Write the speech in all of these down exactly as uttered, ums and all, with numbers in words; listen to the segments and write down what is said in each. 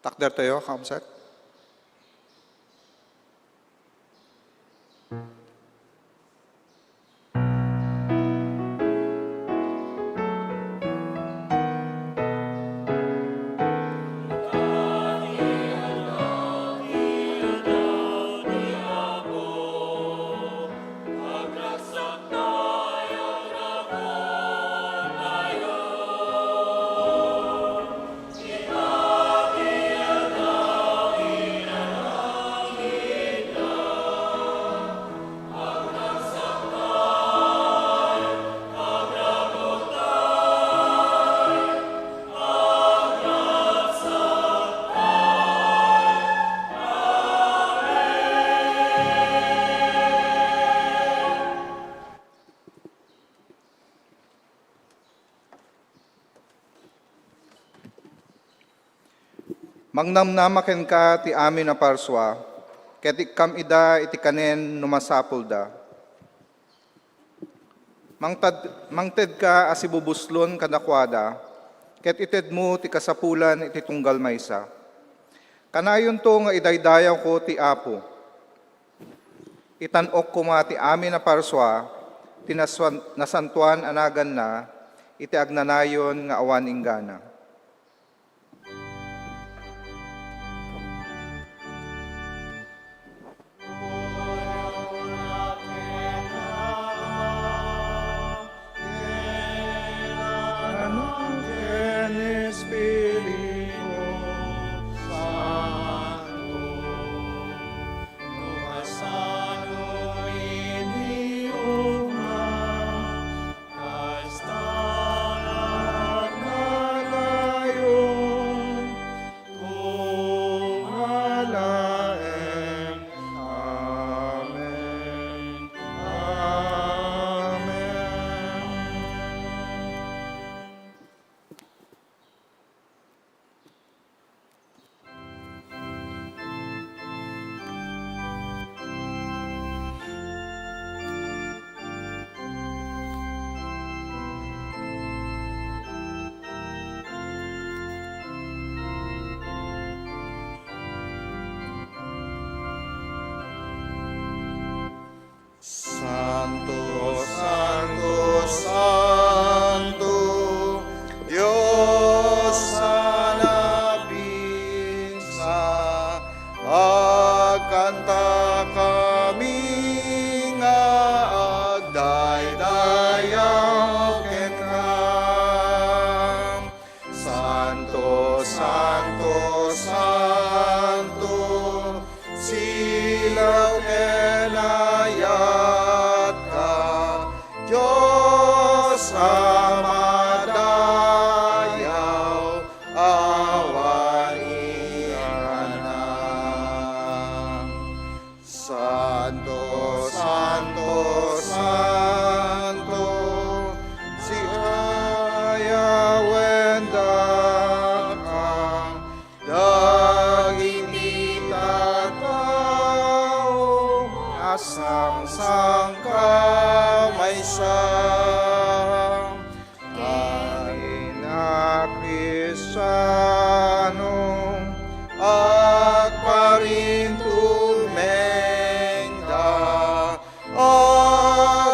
Takder tayo, Kamsat. Mangnamnama kenka ti amin a parsua, ket ikkam ida iti kanen no masapulda. Mangtad-, mangtedka a sibubuslon kadakuada, ket itedmo ti kasapulan iti tunggal maysa. Kanayonto nga idaydayawko ti Apo. Itan-ok koma ti amin a parsua, ti naswan-, nasantoan a naganna, iti agnanayon nga awan inggana. Kasta agnanayon, koma laeng. Amen. Amen. Santo, santo, santo, Dios a napigsa, agkantakami nga agdaydayaw kenka. Santo, santo, santo, silaw ken ayatka, Dios a madayaw, awan inggana. Santo, santo, santo, siayawen daka dagiti tattao a sangsangkamaysa. Amin a Kristiano, agparintumengda,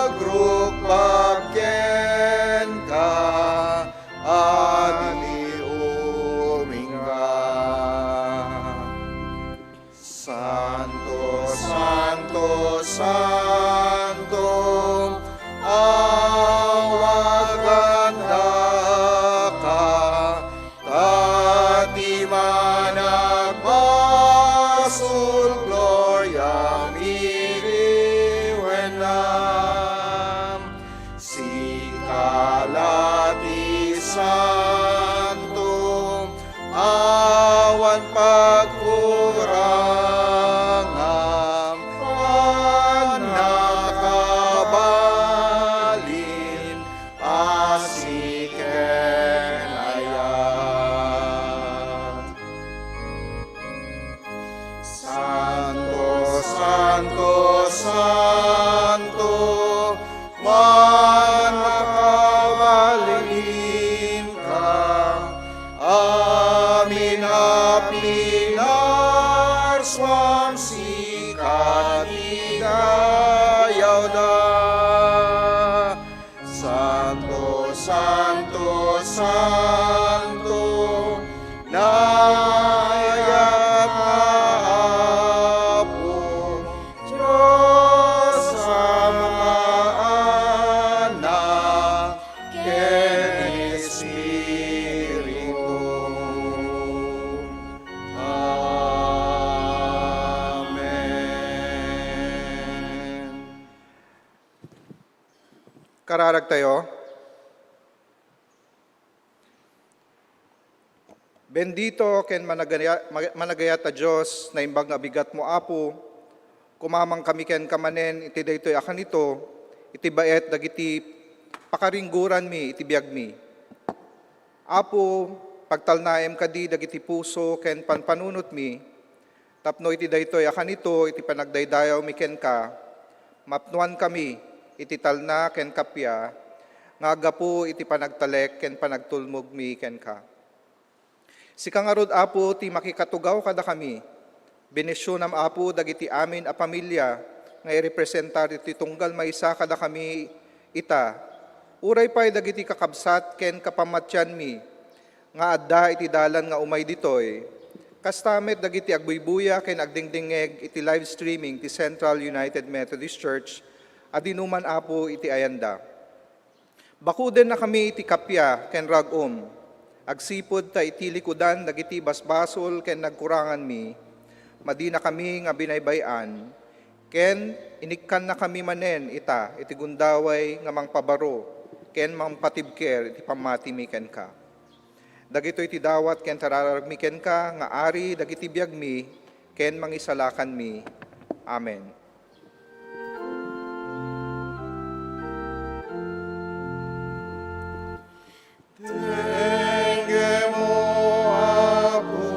agrukbab kenka, adi umingga. Santo, santo, santo, awagan daka, ta ti managbasul, gloriam iriwennam. Sika la ti santo, awan pagkurangam, pannakabalin, asi ken ayat. Santo, santo, santo, mannakabalinka, amin a Kararag tayo. Bendito ken managaya-, ma-, managayat a Dios, naimbag nga bigatmo, Apo, kumamangkami kenka manen iti daytoy a kanito, iti baet dagiti pakaringgoranmi iti biagmi. Apo, pagtalnaem kadi dagiti puso ken panpanunotmi, tapno iti daytoy a kanito iti panagdaydayawmi kenka, mapnoankami iti talna ken kappia nga aggapu iti panagtalek ken panagtulmogmi kenka. Sika ngarud, Apo, ti makikatugaw kadakami. Benesionam, Apo, dagiti amin a pamilia nga irepresentar iti tunggal maysa kadakami ita. Uray pay dagiti kakabsat ken kapammatianmi nga adda iti dalan nga umay ditoy. Kasta met dagiti agbuybuya ken agdingdingngeg iti live streaming ti Central United Methodist Church a dinuman, Apo, iti ayanda. Bakudennakami iti kappia ken rag-um, agsipud ta iti likudan dagiti basbasol ken nagkuranganmi, madinakami nga binaybay-an, ken inikkannakami manen ita iti gundaway nga mangpabaro ken mangpatibker iti pammatimi kenka. Dagitoy ti dawat ken kararagmi kenka nga Ari dagiti biagmi ken Mangisalakanmi. Amen. Tenggem, O Apo,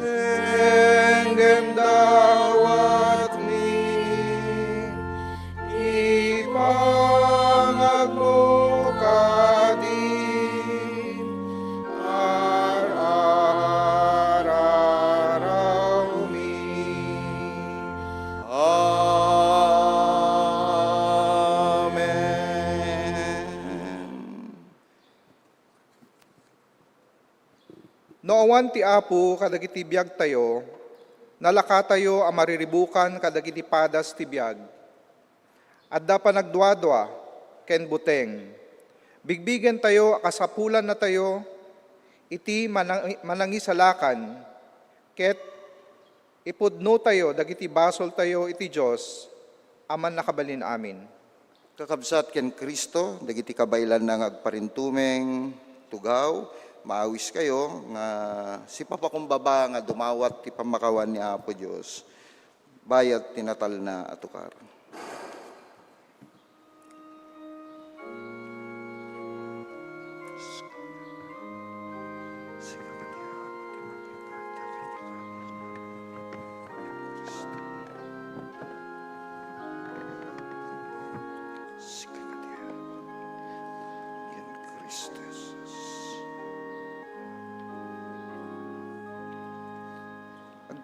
tenggem dawatmi, ipangagmo kadi ar-ararawmi. Amen. No awan ti Apo kadagiti biagtayo, nalakatayo a mariribukan kadagiti padas ti biag. Adda panagduadua ken buteng. Bigbigentayo a kasapulannatayo iti manang-, manangisalakan ket ipudnotayo dagiti basoltayo iti Dios a Mannakabalin-amin. Kakabsat ken Cristo, dagiti kabaelanna nga agparintumeng, tugaw, maawiskayo nga sipapakumbaba nga dumawat ti pammakawan ni Apo Dios. Bayat ti natalna a tukar.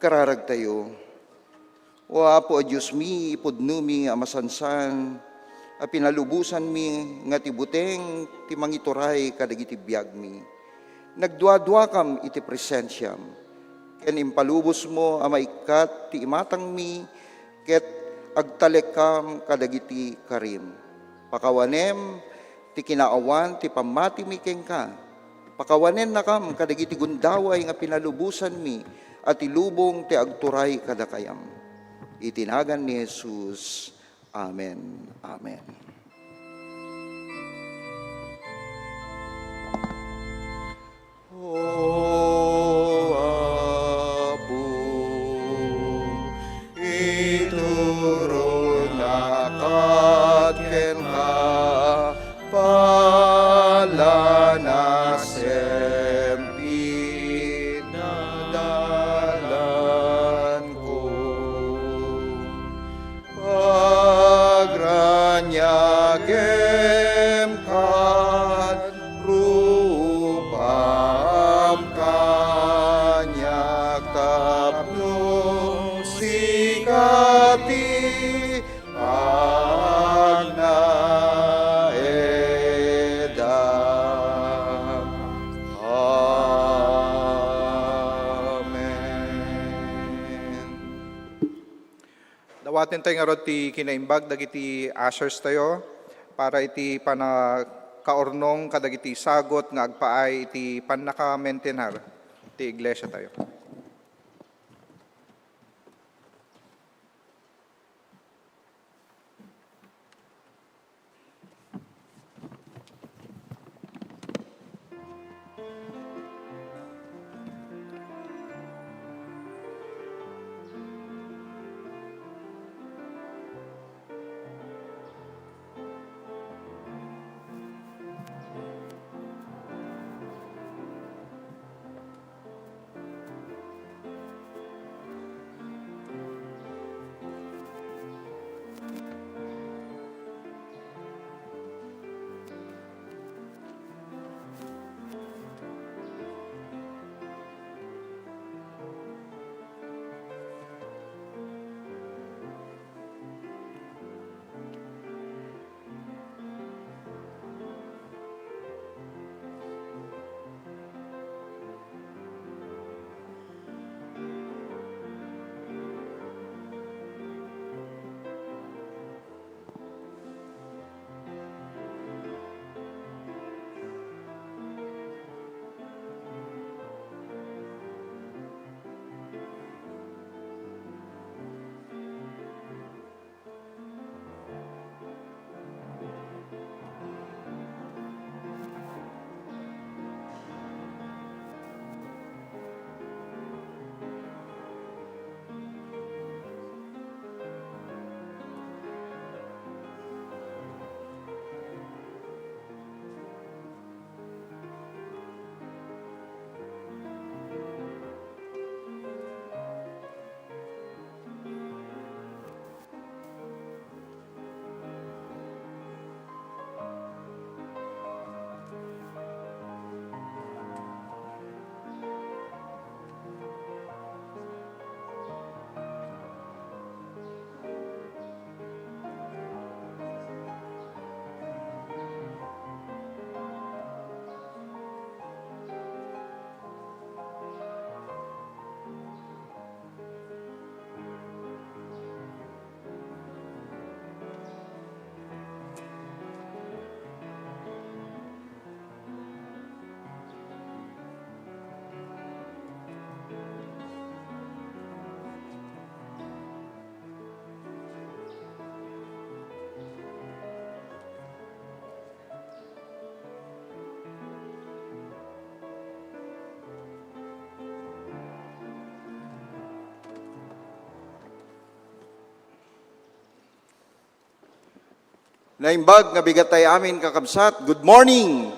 Agkararagtayo. O Apo a Diosmi, ipudnomi a masansan a pinalubosanmi nga ti buteng ti mangituray kadagiti biagmi. Nagduaduakam iti presensiam, ken impalubosmo a maikkat ti imatangmi ket agtalekkam kadagiti karim. Pakawanem ti kinaawan ti pammatimi kenka. Pakawanennakam kadagiti gundaway nga pinalubosanmi a ti lubong ti agturay kadakayam. Iti nagan ni Jesus. Amen. Amen. O Apo, ituronnak kenka, palanasem pinadalanko. Pagraniagem kat rupam kaniak tapno sika ti pagnaedam. Amen. Dawaten tayo ngarud ti kinaimbag dagiti ushers tayo para iti pannakaurnong kadagiti sagut nga agpaay iti pannakamentenar ti iglesia tayo. Naimbag nga bigat tayo amin, kakabsat. Good morning!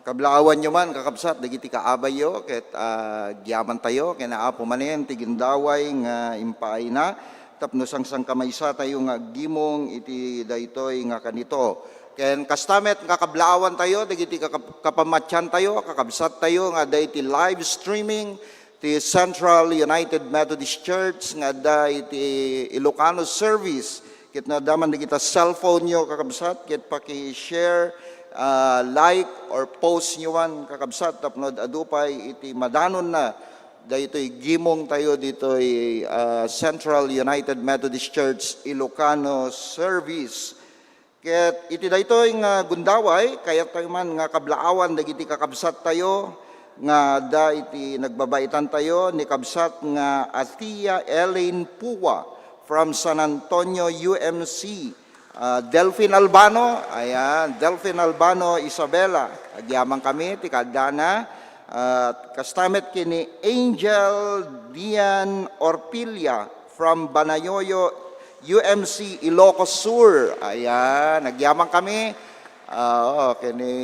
Kablaawanyo man, kakabsat, dagiti kaabayyo, ket, ah, agyamantayo, ken Apo manen ti gundaway nga impaayna, tapno sangsangkamaysatayo nga aggimong iti daytoy nga kanito. Ken kasta met nga kablaawantayo, dagiti kakap-, kapamatiantayo, kakabsattayo nga adda iti live streaming, ti Central United Methodist Church nga adda iti Ilocano service. Ket no adda man dagita cellphone-yo, kakabsat, ket paki-share, ah, like, or post-yo man, kakabsat, tapno ad-adu pay iti madanonna daytoy gimongtayo ditoy, ah, Central United Methodist Church Ilocano service. Ket iti daytoy nga gundaway, kayatyo man nga kablaawan dagiti kakabsattayo nga adda iti nagbabaitantayo, ni kabsat nga Athea Elaine Pua from San Antonio, U M C. Ah, Delfin Albano, ayan, Delfin Albano Isabela, agyamankami ti kaaddana. Ah, kasta met ken ni Angel Dian Orpilla from Banayoyo, U M C, Ilocos Sur. Ayan, agyamankami. Ah, oo, ken ni,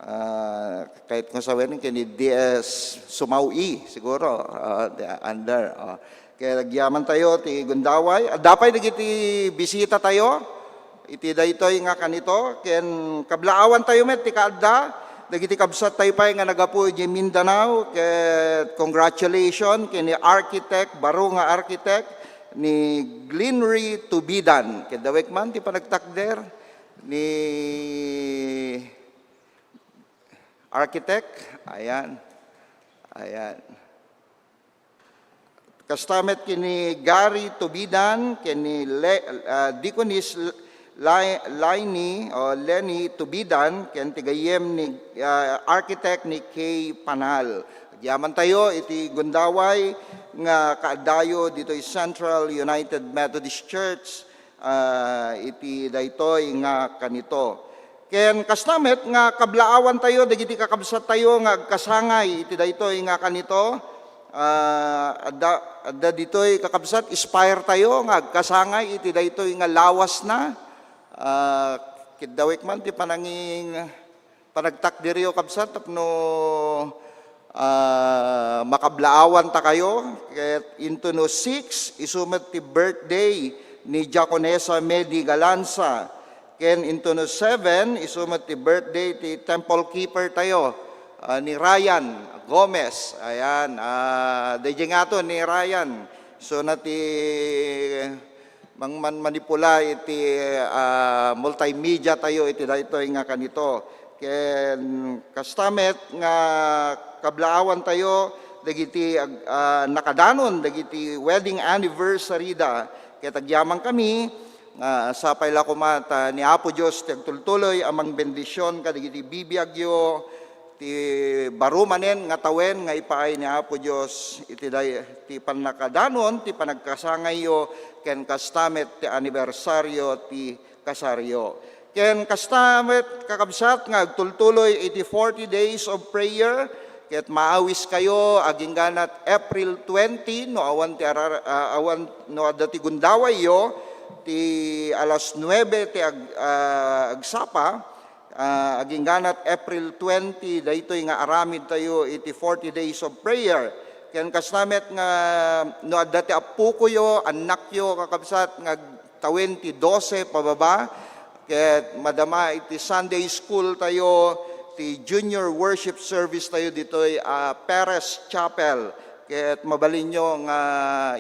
ah, kahit kung sawen, ken ni D S Sumawi, siguro, ah, di-, under, ah. Kaya agyamantayo ti gundaway. Adda pay dagiti bisitatayo iti daytoy nga kanito, ken kablaawantayo met ti kaadda dagiti kabsattayo pay nga naggapu idiay Mindanao, ket congratulations ken ni architect, baro nga architect, ni Glenry Tubidan. Ket dawek man ti panagtakder ni architect. Ayan. Ayan. Kasta met ken ni Gary Tubidan, ken ni Le-, ah, Deaconess L-, Lai-, Lainey o Lenny Tubidan, ken ti gayyem ni, ah, architect ni Kay Panal. Agyamantayo iti gundaway nga kaaddayo ditoy Central United Methodist Church, ah, iti daytoy nga kanito. Ken kasta met nga kablaawantayo dagiti kakabsattayo nga agkasangay iti daytoy nga kanito. Ah, adda, adda ditoy kakabsat, inspiretayo nga agkasangay iti daytoy nga lawasna. Ah, ket dawek man ti pananging-, panagtakderyo, kabsat, tapno, ah, makablaawantakayo. Ket intono six, isu met ti birthday ni Diaconesa Medi Galanza. Ken intono seven, isu met ti birthday ti temple keeper tayo, ah, ni Ryan Gomez. Ayan, ah, daydiay ngato ni Ryan. Isuna ti mangmanmanipula iti, ah, multimedia tayo iti daytoy nga kanito. Ken kasta met nga kablaawantayo dagiti ag-, ah, nakadanon dagiti wedding anniversary da. Ket agyamankami, ah, sapay la koma ta ni Apo Dios ti agtultuloy a mangbendision kadagiti bibiagyo, ti baro manen nga tawen nga ipaay ni Apo Dios iti day-, ti pannakadanon ti panagkasangayyo ken kasta met ti anibersaryo ti kasaryo. Ken kasta met, kakabsat, nga agtultuloy iti forty days of prayer, ket maawiskayo agingganat April twenty, no awan ti arar-, ah, awan, no adda ti gundawayyo, ti alas nuebe ti ag-, ah, agsapa, ah, agingganat April twenty, daytoy nga aramidtayo iti forty days of prayer. Ken kasta met nga no adda ti appokoyo, annakyo, kakabsat, nga agtawen ti dose pababa, ket madama iti Sunday school tayo, ti junior worship service tayo ditoy, ah, Perez Chapel. Ket mabalinyo nga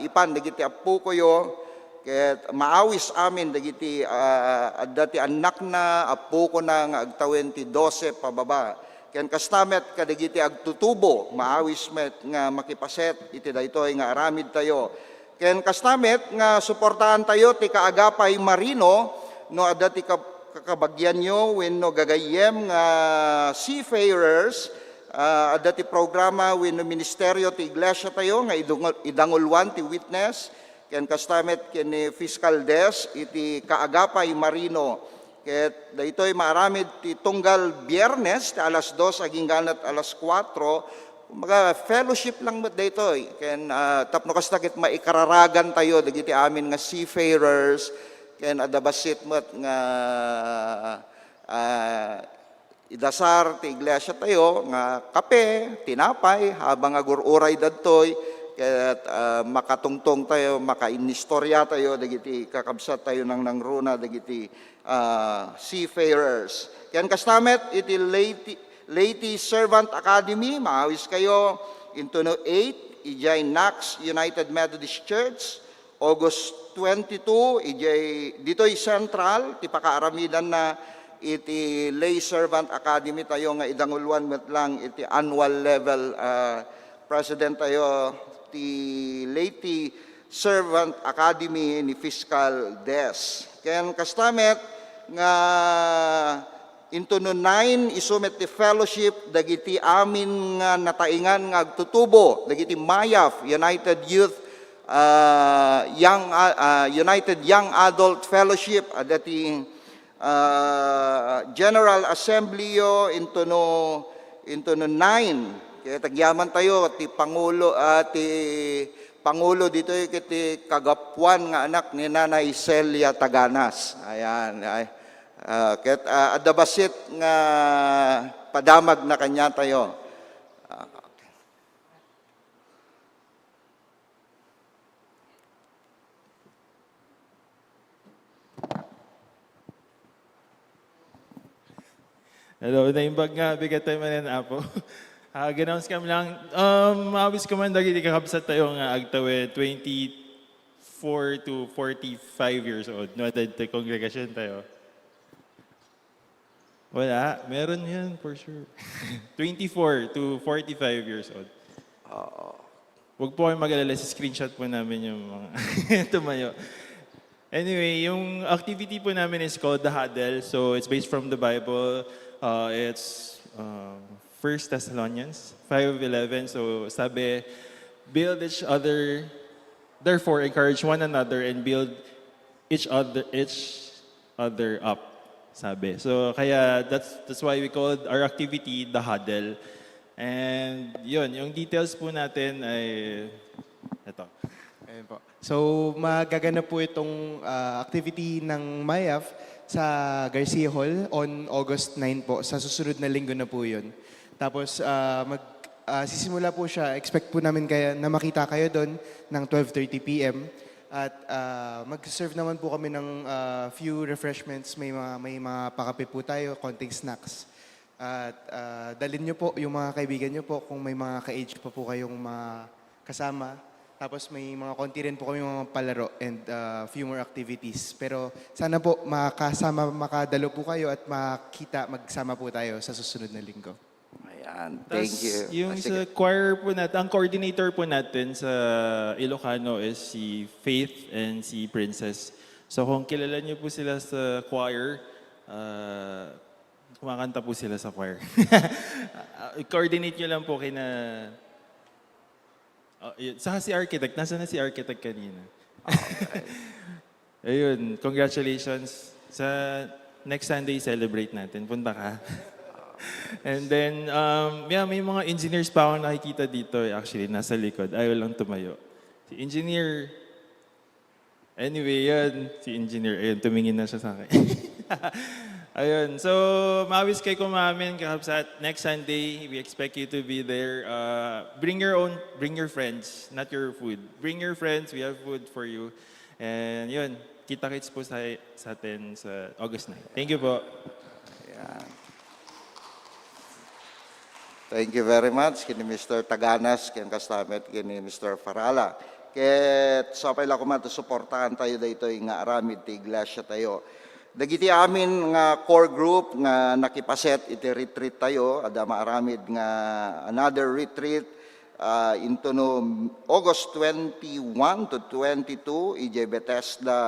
ipan dagiti appokoyo, ket maawis amin dagiti, ah, adda ti annakna, appokona nga agtawen ti dose pababa. Ken kasta met kadagiti agtutubo, maawis met nga makipaset iti daytoy nga aramidtayo. Ken kasta met nga suportaantayo ti Kaagapay Marino no adda ti kab-, kakabagianyo wenno gagayyem nga seafarers, ah, adda ti programa wenno ministerio ti iglesiatayo nga idungol-, idanguluan ti witness, ken kasta met ken ni fiscal desk iti Kaagapay Marino. Ket daytoy maaramid ti tunggal Biernes ti alas dos agingganat alas kuatro. Kumbaga, fellowship lang met daytoy. Ken, ah, tapno kasta ket maikararagantayo dagiti amin nga seafarers, Ken adda bassit met nga, ah, idasar ti iglesia tayo nga kape, tinapay, habang agur-uray dadtoy, ket, ah, makatungtong tayo, makainnistorya tayo dagiti kakabsat tayo nang nangruna, dagiti, ah, seafarers. Ken kasta met iti Leyte, Leyte Servant Academy, maawis kayo, intuno eight, idiay Knox United Methodist Church, August twenty-two, idiay, ditoy Central, ti pakaaramidanna iti Lay Servant Academy tayo nga idanguluan met lang iti annual level, ah, president tayo ti Leyte Servant Academy ni Fiscal Des. Ken kasta met nga Intuno nine, isu met ti fellowship dagiti amin nga nataengan nga agtutubo, dagiti MYAF, United Youth, ah, Young, ah, United Young Adult Fellowship, adda ti, ah, General Assembly yo intuno, intuno nine. Ket agyaman tayo ti pangulo, ah, ti pangulo ditoy ket ti kagapuan nga anak ni Nanay Celia Taganas. Ayan, ay. Ah, ket, ah, adda bassit nga padamagna kaniatayo. Ah, okay. Hello, naimbag nga bigat tayo manen, Apo. Ah, ganaws kam lang. Um, maawis ko man dagiti kakabsat tayo nga agtawen twenty-four to forty-five years old. No, adda ti kongregasyon tayo. Wala. Meron yan, for sure. Twenty-four to forty-five years old. Oo. Huwag po kayong mag-alala, si-screenshot po namin yung mga tumayo. Anyway, yung activity po namin is called the Huddle. So, it's based from the Bible. Uh, it's, uh, First Thessalonians five eleven. So, sabi, "Build each other, therefore, encourage one another and build each other, each other up," sabi. So, kaya that's, that's why we called our activity the Huddle. And yun, yung details po natin ay ito. Ayun po. So, magaganap po itong, ah, activity ng MYAF sa Garcia Hall on August nine po. Sa susunod na linggo na po yun. Tapos, ah, mag-, ah, sisimula po siya, expect po namin kaya na makita kayo doon ng twelve thirty P M. At, ah, mag-serve naman po kami ng, ah, few refreshments. May mga, may mga pakape po tayo, konting snacks. At, ah, dalhin niyo po yung mga kaibigan niyo po kung may mga ka-age pa po kayong mga kasama. Tapos may mga konti rin po kami mga palaro and, ah, few more activities. Pero sana po makasama, makadalo po kayo at makita, magsama po tayo sa susunod na linggo. Ayan. Thank Tas you. Yung Ah, sige. Sa choir po natin, ang coordinator po natin sa Ilocano is si Faith and si Princess. So kung kilala niyo po sila sa choir, ah, kumakanta po sila sa choir. Ah, i-coordinate niyo lang po kina, oh, yun. Saka si Architect. Nasaan na si Architect kanina? Ayun, congratulations. Sa next Sunday, celebrate natin. Punta ka. And then, um, yeah, may mga engineers pa akong nakikita dito, eh, actually, nasa likod. Ayaw lang tumayo. Si Engineer, anyway, yun. Si Engineer, ayun, tumingin na siya sa akin. Ayun. So, maawis kayo kumain, kakabsat. Next Sunday, we expect you to be there. Uh, bring your own, bring your friends, not your food. Bring your friends, we have food for you. And yun, kita-kits po sa, sa atin sa August nine. Thank you po. Ayan. Thank you very much kini Mister Taganas, ken kasta met kini Mister Farala. Ket sapay la koma ta suportahan tayo daytoy nga aramid ti iglesia tayo. Dagiti amin nga core group nga nakipaset iti retreat tayo, adda maaramid nga another retreat, ah, intuno August twenty-one to twenty-two, idiay Bethesda,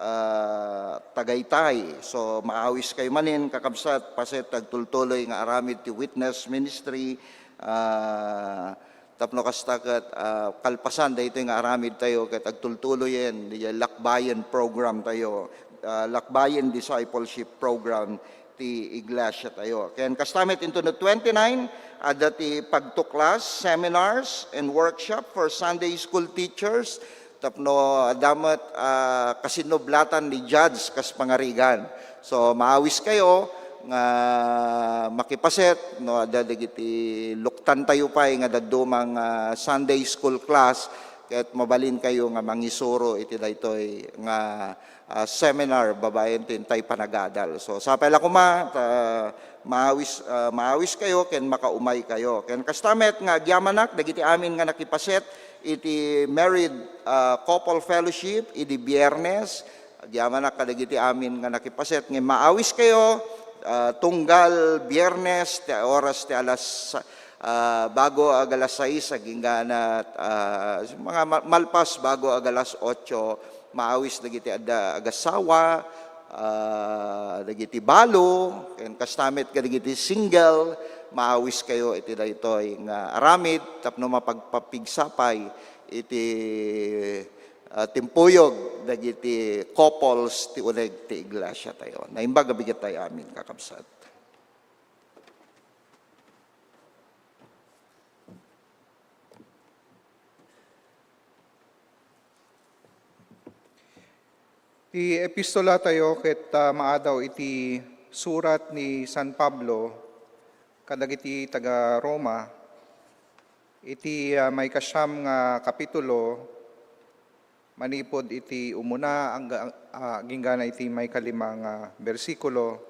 ah, Tagaytay. So, maawis kayo manen, kakabsat, paset agtultuloy nga aramid ti witness ministry, ah, tapno kasta ket, ah, kalpasan daytoy nga aramid tayo ket agtultuloyen, diay lakbayen program tayo, ah, lakbayen discipleship program ti iglesia tayo. Ken kasta met intuno twenty-nine, adda ti pagtuklas, seminars, and workshop for Sunday school teachers, Tapno adda met, ah, kasinnublatan ni judge kas pangarigan. So, maawis kayo nga makipaset, no, adda dagiti luktan tayo pay nga dadduma nga Sunday school class, ket mabalin kayo nga mangisuro iti daytoy nga, ah, seminar babaen ti intay panagadal. So, sapay la koma, ta, maawis, ah, maawis kayo ken makaumay kayo. Ken kasta met nga agyamanak dagiti amin nga nakipaset iti married, ah, couple fellowship idi Biyernes. Agyamanak kadagiti amin nga nakipaset nga maawis kayo, ah, tunggal Biyernes ti oras ti alas, ah, bago ag alas sais agingga na, ah, mga ma-, malpas bago ag alas otso, maawis dagiti adda agasawa, ah, dagiti balo, ken kasta met kadagiti single, maawis kayo iti daytoy nga aramid tapno mapagpapigsa pay iti, ah, timpuyog dagiti couples ti uneg ti iglesia tayo. Naimbag a bigat tayo amin, kakabsat. Ti epistola tayo ket, ah, maadaw iti surat ni San Pablo kadagiti taga-Roma, iti, ah, maikasiam nga kapitulo, manipud iti umuna, angga-, ah, agingga na iti maikalima nga bersikulo.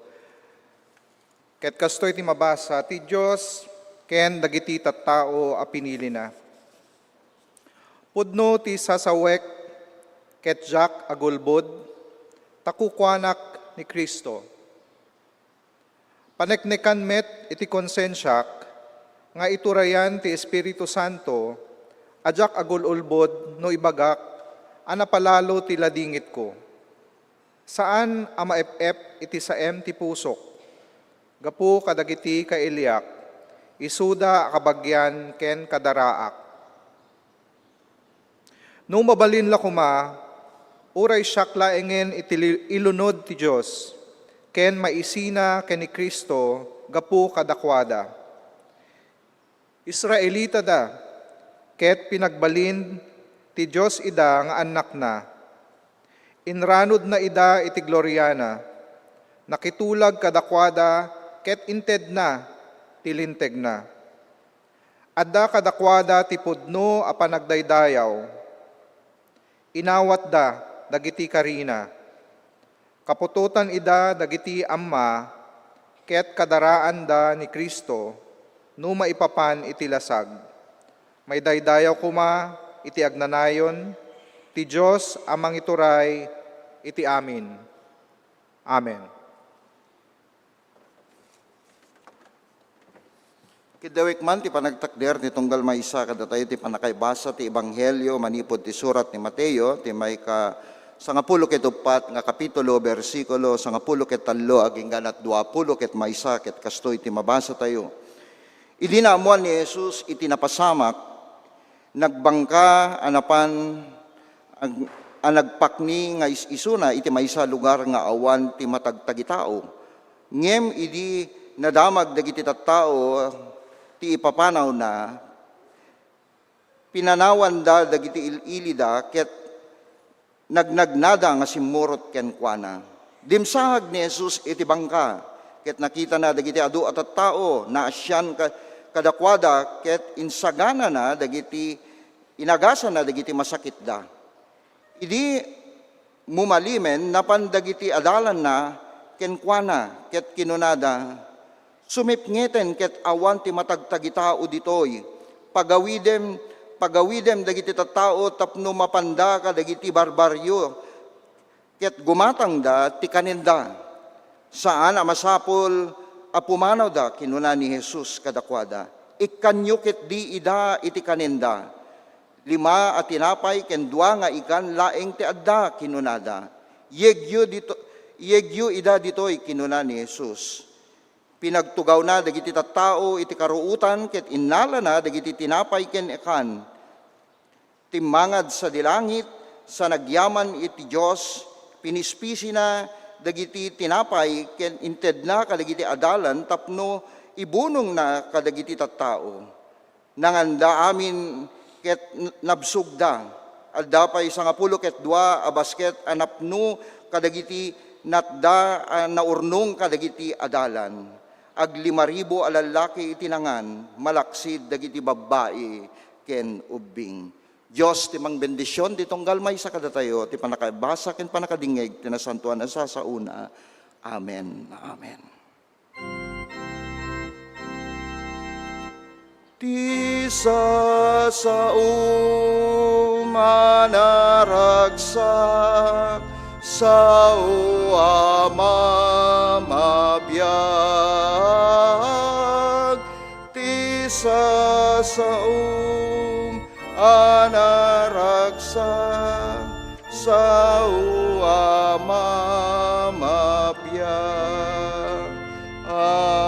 Ket kastoy ti mabasa, ti Dios ken dagiti tattao a pinilina. Pudno ti sasawek ket diak agulbod, ta kukuanak ni Cristo. Paneknekan met iti konsensiak nga iturayan ti Espiritu Santo a diak agul-ulbod no ibagak a napalalo ti ladingitko. Saan a maep-ep iti saem ti pusok gapu kadagiti kailiak, isuda a kabagian ken kadaraak. No mabalin la koma, uray siak laengen iti li-, ilunod ti Dios, ken maisina ken ni Cristo gapu kadakuada. Israelitada, ket pinagbalin ti Dios ida nga annakna. Inranudna ida iti gloriana. Nakitulag kadakuada ket intedna ti lintegna. Adda kadakuada ti pudno a panagdaydayaw. Inawatda dagiti karina. Kaputotan ida dagiti amma ket kadaraanda ni Cristo no maipapan iti lasag. Maidaydayaw koma iti agnanayon ti Dios a mangituray iti amin. Amen. Kiddawek man ti panagtakder ti tunggal maysa kadatayo ti pannakaibasa ti Ebanghelio manipud ti surat ni Mateo, ti maika sangapulo ket uppat nga kapitulo, bersikulo sangapulo ket tallo agingga na duapulo ket maysa, ket kastoy ti mabasatayo. Idi naammuan ni Jesus iti napasamak, nagbangka a napan ag-, a nagpakni nga is-isuna iti maysa a lugar nga awan ti matagtagitao. Ngem idi nadamag dagiti tattao ti ipapanawna, pinanawanda dagiti il-ilida ket nagnagnada nga simmurot kenkuana. Dimsahag ni Jesus iti bangka, ket nakitana dagiti adu a tattao, naasian ka-, kadakuada, ket insaganana dagiti, inagasana dagiti masakitda. Idi mumalimen, napan dagiti adalanna kenkuana, ket kinunada, "Sumipngeten ket awan ti matagtagitao ditoy. Pagawidem, pagawidem dagiti tattao tapno mapanda kadagiti barbarrio ket gumatangda ti kanenda. Saan a masapul a pumanawda," kinuna ni Jesus kadakuada. "Ikkanyo ketdi ida iti kanenda." "Lima a tinapay ken dua nga ikan laeng ti adda," kinunada. "Yegyo dito-, yegyo ida ditoy," kinuna ni Jesus. Pinagtugawna dagiti tattao iti karuotan ket innalana dagiti tinapay ken ikan. Timmangad sadi langit, sa nagyaman iti Dios, pinispisina dagiti tinapay ken intedna kadagiti adalan tapno ibunongna kadagiti tattao. Nanganda amin ket n-, nabsogda. Adda pay sangapulo ket dua a basket a napno kadagiti natda a naurnong kadagiti adalan. Aglima ribu a lallaki iti nangan, malaksid dagiti babbai ken ubbing. Dios ti mangbendision ti tunggal maysa kadatayo ti pannakabasa ken pannakadingngeg ti nasantoan a sasaona. Amen. Amen. Ti sasaom a naragsak, sao a mamabiag. Ti sasaom a naragsak, sao a mamabiag. Amen.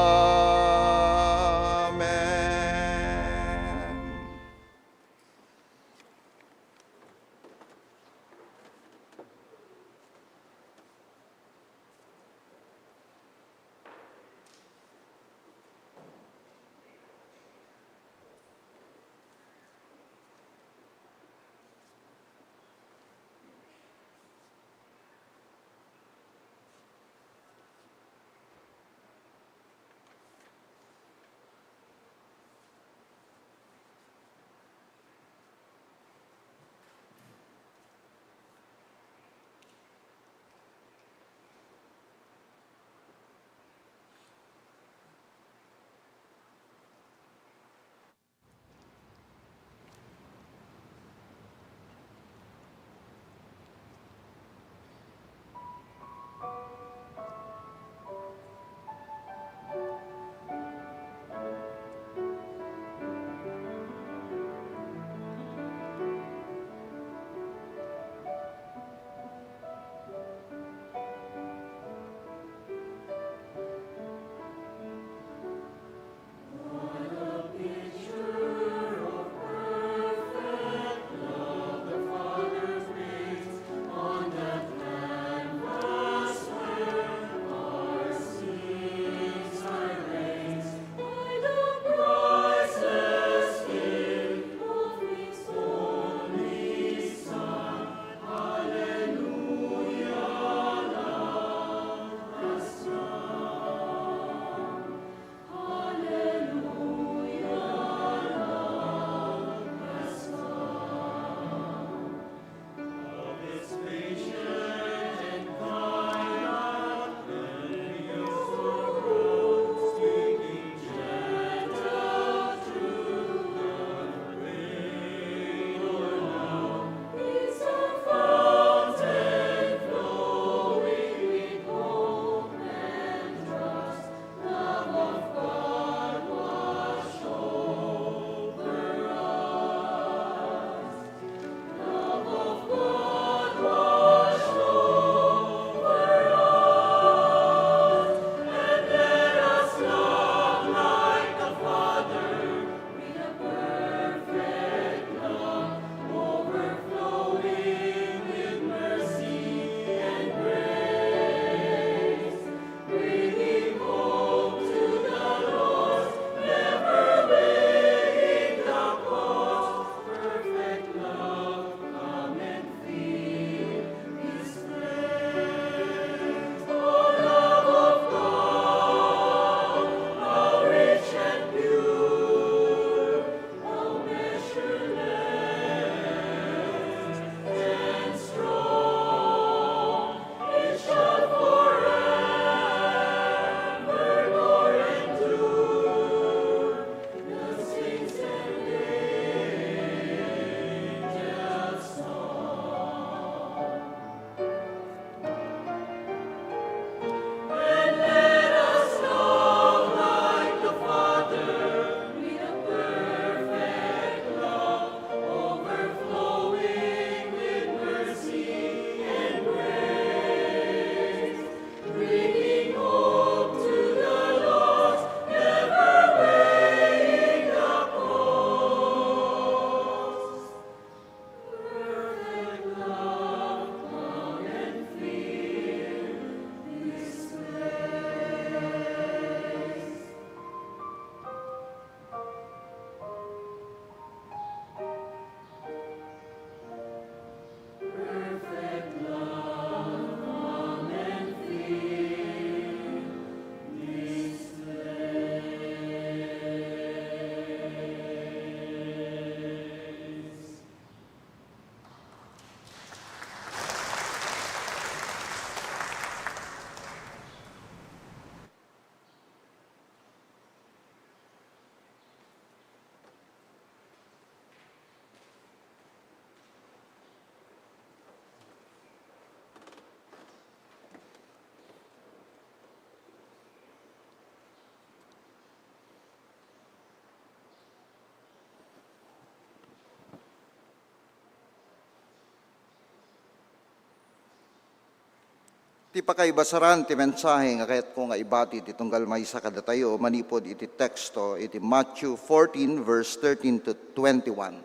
Ti pakaibasaran ti mensahe nga kayatko nga ibati ti tunggal maysa kadatayo manipud iti teksto iti Matthew fourteen, verse thirteen to twenty-one.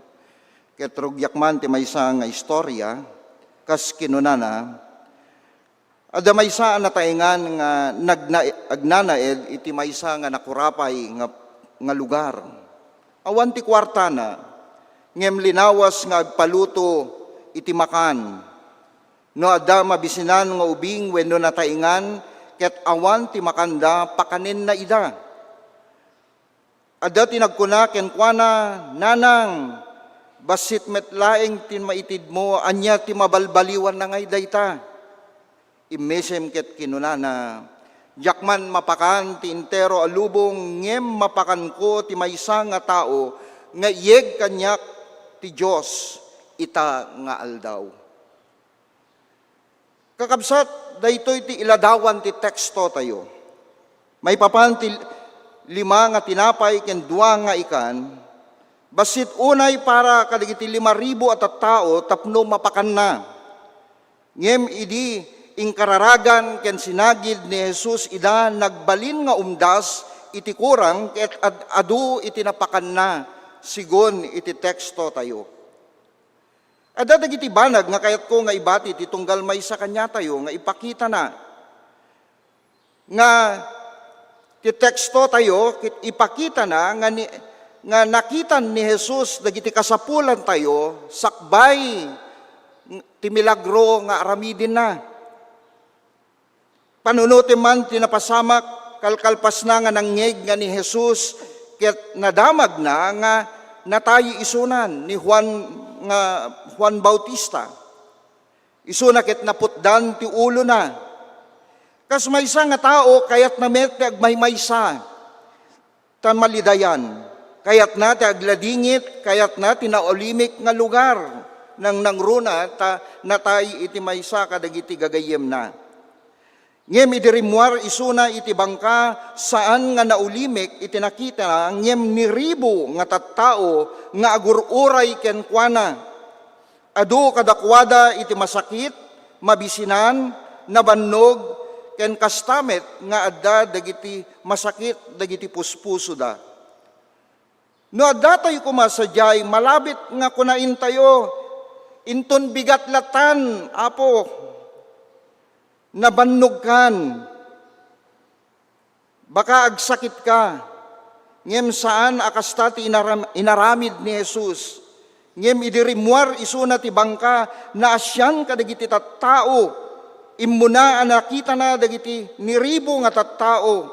Ket rugiak man ti maysa nga istorya, kas kinunana, adda maysa a nataengan nga nagna-, agnanaed iti maysa nga nakurapay nga, nga lugar. Awan ti kuartana, ngem linawas nga agpaluto iti makan. No adda mabisinan nga ubing wenno nataengan ket awan ti makanda, pakanenna ida. Adda ti nagkuna kenkuana, "Nanang, bassit met laeng ti maitidmo, ania ti mabalbaliwanna ngay dayta?" Immisem ket kinunana, "Diak man mapakan ti entero a lubong, ngem mapakanko ti maysa nga tao nga iyeg kaniak ti Dios ita nga aldaw." Kakabsat, daytoy ti iladawan ti teksto tayo. Maipapan ti lima nga tinapay ken dua nga ikan, bassit unay para kadagiti lima ribu a tattao tapno mapakanna. Ngem idi inkararagan ken sinagid ni Jesus ida, nagbalin nga umdas iti kurang ket ad-, adu iti napakanna, sigun iti teksto tayo. Adda dagiti banag nga kayatko nga ibati ti tunggal maysa kaniatayo nga ipakitana nga ti teksto tayo ket ipakitana nga ni, nga nakitan ni Jesus dagiti kasapulan tayo sakbay ti milagro nga aramidenna. Panunotem man ti napasamak, kalkalpasna nga nangngeg nga ni Jesus ket nadamagna nga natay isunan ni Juan nga Juan Bautista. Isuna ket naputdan ti ulona. Kas maysa nga tao, kayatna met ti agmaymaysa ta malidayan. Kayatna ti agladingit, kayatna ti naulimik nga lugar. Nangnangruna ta natay iti maysa kadagiti gagayyemna. Ngem idi rimmuar isuna iti bangka, saan nga naulimik iti nakitana, ngem niribu nga tattao nga agur-uray kenkuana. Adu kadakuada iti masakit, mabisinan, nabannog, ken kasta met nga adda dagiti masakit dagiti puspusoda. No addatayo koma sadiay, malabit nga kunaentayo, "Inton bigat latan, Apo, nabannogkan." Baka agsakitka, ngem saan a kasta ti inaram-, inaramid ni Jesus. Ngem idi rimmuar isuna ti bangka, naasian kadagiti tattao. Immuna a nakitana dagiti niribu nga tattao.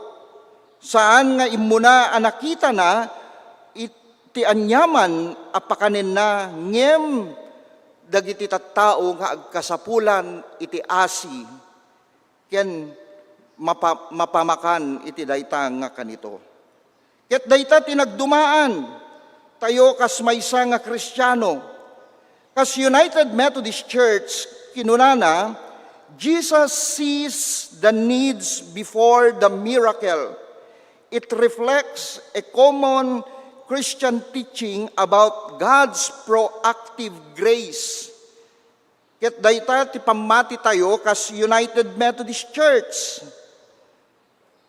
Saan nga immuna a nakitana iti aniaman a pakanenna, ngem dagiti tattao nga agkasapulan iti asi ken mapa-, mapamakan iti dayta nga kanito. Ket dayta ti nagdumaan tayo kas maysa nga Kristiano. Kas United Methodist Church, kinunana, "Jesus sees the needs before the miracle." It reflects a common Christian teaching about God's proactive grace. Ket dayta ti pammati tayo kas United Methodist Church.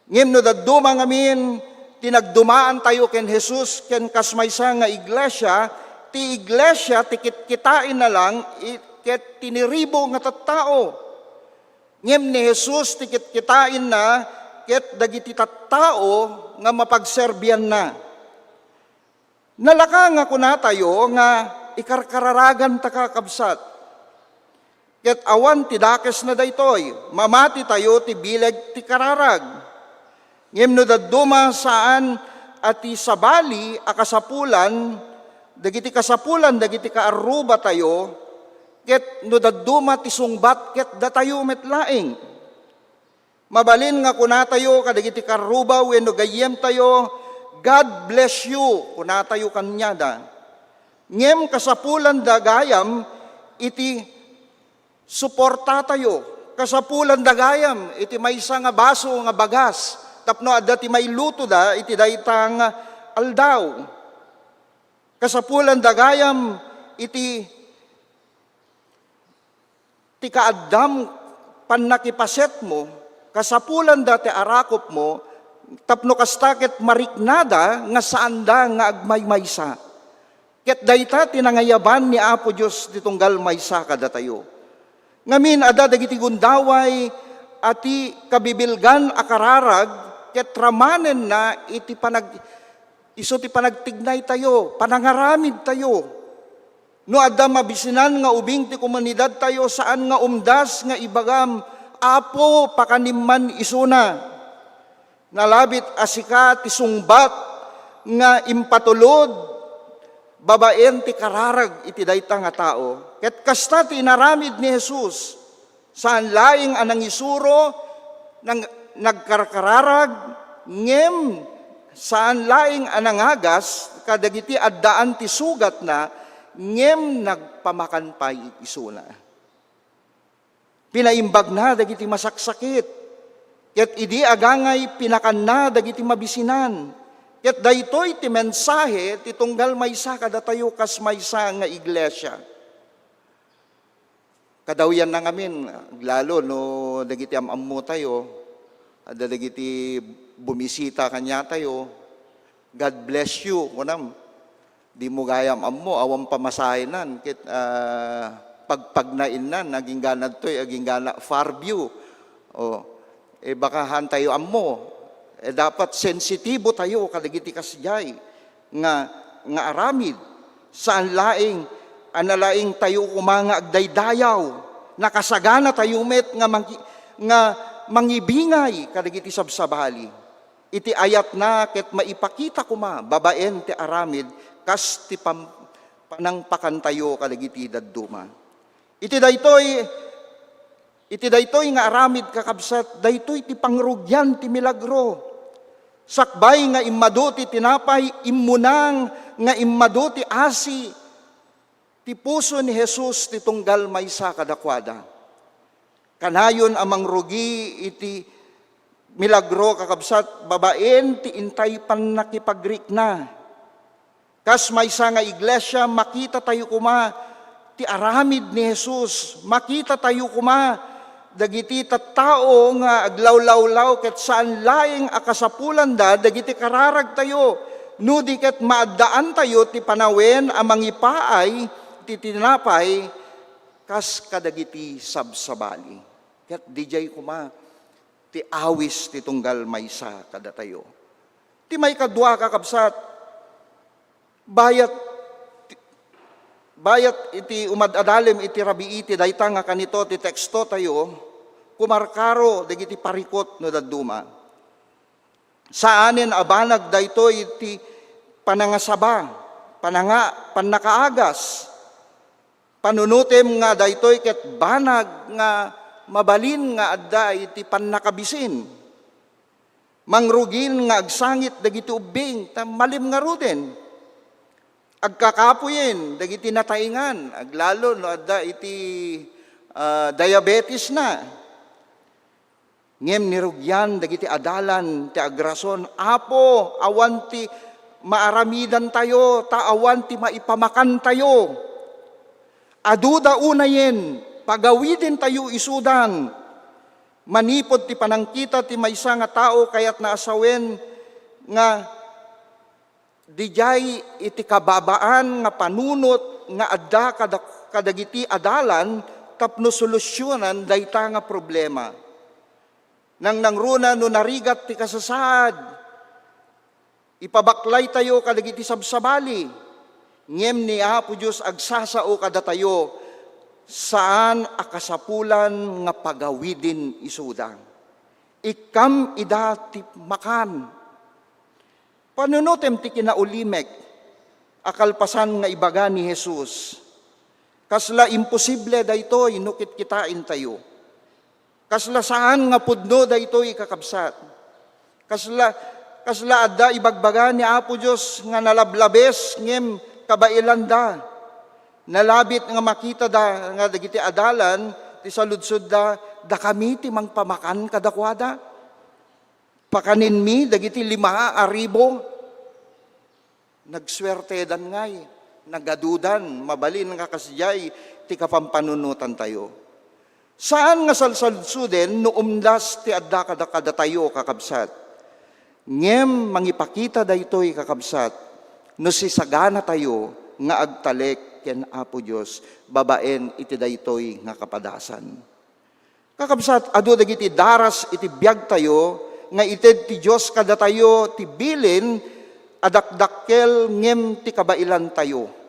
Ngem no dadduma ngamin ti nagdumaan tayo ken Jesus ken kas maysa nga iglesia, ti iglesia ti kitkitaenna lang i-, ket ti niribo nga tattao. Ngem ni Jesus ti kitkitaenna ket dagiti tattao nga mapagserbianna. Nalaka nga kunatayo nga ikarkararaganta, kakabsat. Ket awan ti dakesna daytoy, mamatitayo ti bileg ti kararag. Ngem no dadduma saan a ti sabali a kasapulan, dagiti kasapulan dagiti kaarrubatayo, ket no dadduma ti sungbat ket datayo met laeng. Mabalin nga kunatayo kadagiti karruba wenno gayyemtayo, "God bless you," kunatayo kaniada. Ngem kasapulanda gayam iti suportatayo. Kasapulanda gayam iti maysa nga baso nga bagas tapno adda ti mailutoda iti dayta nga aldaw. Kasapulanda gayam iti ti kaaddam pannakipasetmo, kasapulanda ti arakupmo, tapno kasta ket mariknada nga saanda nga agmaymaysa. Ket dayta ti nangayaban ni Apo Dios ti tunggal maysa kadatayo. Ngamin, adda dagiti gundaway a ti kabibilgan a kararag ket ramanenna iti panag-, isu ti panagtignaytayo, panangaramidtayo. No adda mabisinan nga ubing ti komunidadtayo, saan nga umdas nga ibagam, "Apo, pakanim man isuna." Nalabit a sika ti sungbat nga impatulod babaen ti kararag iti dayta nga tao. Ket kasta ti inaramid ni Jesus. Saan laeng a nangisuro, nang-, nagkarkararag, ngem saan laeng a nangagas kadagiti addaan ti sugatna, ngem nagpamakan pay isuna. Pinaimbagna dagiti masaksakit, ket idi agangay, pinakanna dagiti mabisinan. Ket daytoy ti mensahe ti tunggal maysa kadatayo kas maysa nga iglesia. Kadawyanna ngamin, lalo no dagiti am-ammotayo, adda dagiti bumisita kaniatayo, "God bless you," kunam. Dimo gayam ammo, awan pamasahenan, ket, ah, pagpagnainnan, agingganadtoy, aginggana Fairview. O, eh, baka haantayo ammo. Eh, dapat sensitibo tayo kadagiti kasdiay nga, nga aramid. Saan laeng a nalaingtayo koma nga agdaydayaw, nakasagana tayo met nga mangi-, nga mangibingay kadagiti sabsabali. Iti ayatna ket maipakita koma babaen ti aramid kas ti pam-, panangpakantayo kadagiti dadduma. Iti daytoy, iti daytoy nga aramid, kakabsat, daytoy ti pangrugian ti milagro. Sakbay nga immadu ti tinapay, immunang nga immadu ti asi, ti puso ni Jesus ti tunggal maysa kadakuada. Kanayon a mangrugi iti milagro, kakabsat, babaen ti intay pannakipagrikna. Kas maysa nga iglesia, makita tayo koma ti aramid ni Jesus. Makita tayo koma dagiti tattao nga aglawlawlaw ket saan laeng a kasapulanda dagiti kararagtayo, no di ket maaddaantayo ti panawen a mangipaay ti tinapay kas kadagiti sabsabali. Ket didiay koma ti awis ti tunggal maysa kadatayo. Ti maikadua, kakabsat, bayat, bayat iti umad-adalem iti rabii ti dayta nga kanito ti tekstotayo, kumarkaro dagiti parikut no dadduma. Saanen a banag daytoy ti panangasaba, pananga-, pannakaagas. Panunutem nga daytoy ket banag nga mabalin nga adda iti pannakabisin. Mangrugin nga agsangit dagiti ubbing, ta malem ngaruden. Agkakapuyen dagiti nataengan, aglalo no adda iti, ah, diabetes na. Ngem nirugian dagiti adalan ti agrason, "Apo, awan ti maaramidantayo, ta awan ti maipamakantayo. Aduda unayen, pagawidentayo isudan." Manipud ti panangkita ti maysa nga tao, kayatna a sawen nga didiay iti kababaan nga panunot nga adda kada-, kadagiti adalan tapno solusionan dayta nga problema. Nangnangruna no narigat ti kasasaad, ipabaklaytayo kadagiti sabsabali, ngem ni Apo Dios agsasao kadatayo, saan a kasapulan nga pagawiden isuda. Ikkam ida ti makan. Panunutem ti kinaulimek a kalpasan nga ibaga ni Jesus. Kasla imposible daytoy no kitkitaentayo. Kasla saan nga pudno daytoy, kakabsat. Kasla, kasla adda ibagbaga ni Apo Dios nga nalablabes ngem kabaelanda. Nalabit nga makitada nga dagiti adalan ti saludsodda, "Dakami ti mangpamakan kadakuada? Pakaninmi dagiti lima a ribu?" Nagsuertedan ngay, nagadudan, mabalin nga kasdiay ti kapampanunotantayo. Saan nga salsaludsuden no umdas ti adda kada-, kadatayo, kakabsat. Ngem mangipakita daytoy, kakabsat, no sisaganatayo nga agtalek ken Apo Dios babaen iti daytoy nga kapadasan. Kakabsat, adu dagiti daras iti biagtayo nga ited ti Dios kadatayo ti bilin a dakdakkel ngem ti kabailantayo.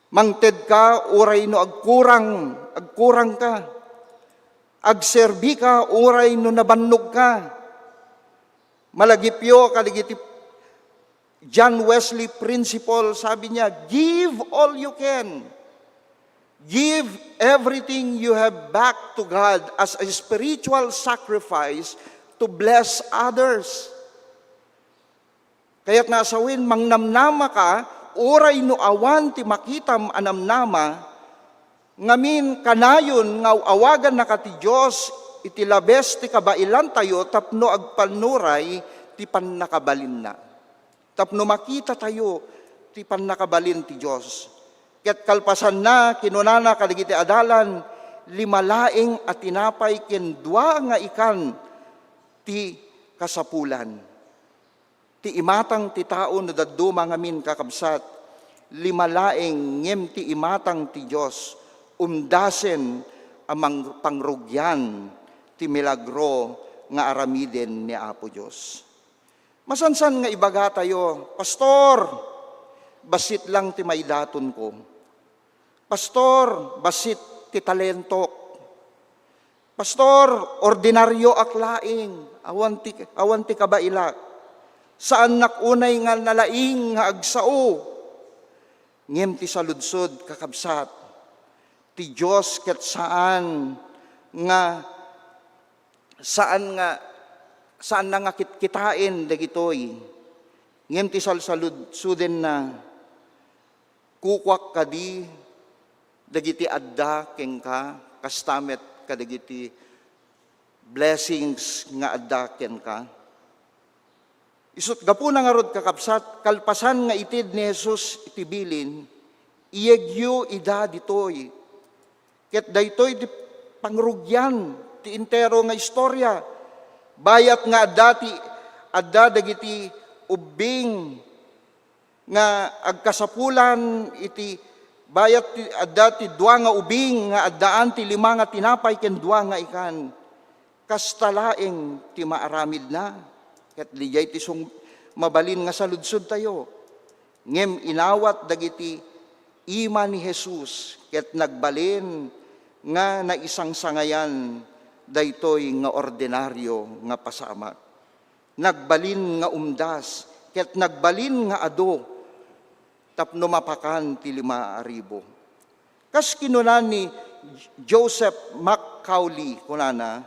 Mangted ka uray no agkurang, agkurang ka. Agserbi ka uray no nabannog ka. Malagipyo kadagiti John Wesley principle, sabi niya, "Give all you can. Give everything you have back to God as a spiritual sacrifice to bless others." Kayat nga asawen, mangnamnama ka, uray no awan ti makitam a namnama, ngamin kanayon nga aw-awagannaka ti Dios iti labes ti kabailantayo tapno agpannuray ti pannakabalinna. Tapno makitatayo ti pannakabalin ti Dios. Ket kalpasanna, kinunana kadagiti adalan, "Lima laeng a tinapay ken dua nga ikan ti kasapulan." Ti imatang ti tao no dadduma ngamin, kakabsat, lima laeng, ngem ti imatang ti Dios, umdasen a mang-, pangrugian ti milagro nga aramiden ni Apo Dios. Masansan nga ibagatayo, "Pastor, bassit lang ti maidatonko. Pastor, bassit ti talentok. Pastor, ordinarioak laeng, awan ti, awan ti kabailak. Saannak unay nga nalaing nga agsao." Ngem ti saludsod, kakabsat, ti Dios ket saan nga, saan nga, saanna nga kitkitaen dagitoy. Ngem ti salsaludsodenna, kukuak kadi dagiti adda kenka, kasta met kadagiti blessings nga adda kenka. Isut' gapuna ngarud, kakabsat, kalpasan nga ited ni Jesus iti bilin, iyegyo ida ditoy. Ket daytoy ti pangrugian ti entero nga istorya. Bayat nga adda ti, adda dagiti ubbing nga agkasapulan iti bayat ti, adda ti dua nga ubing nga addaan ti lima nga tinapay ken dua nga ikan. Kasta laeng ti maaramidna. Ket diay ti sung-, mabalin nga saludsodtayo. Ngem inawat dagiti ima ni Jesus ket nagbalin nga naisangsangayan daytoy nga ordinario nga pasamak. Nagbalin nga umdas, ket nagbalin nga adu tapno mapakan ti lima a ribu. Kas kinuna ni Joseph McCauley, kunana,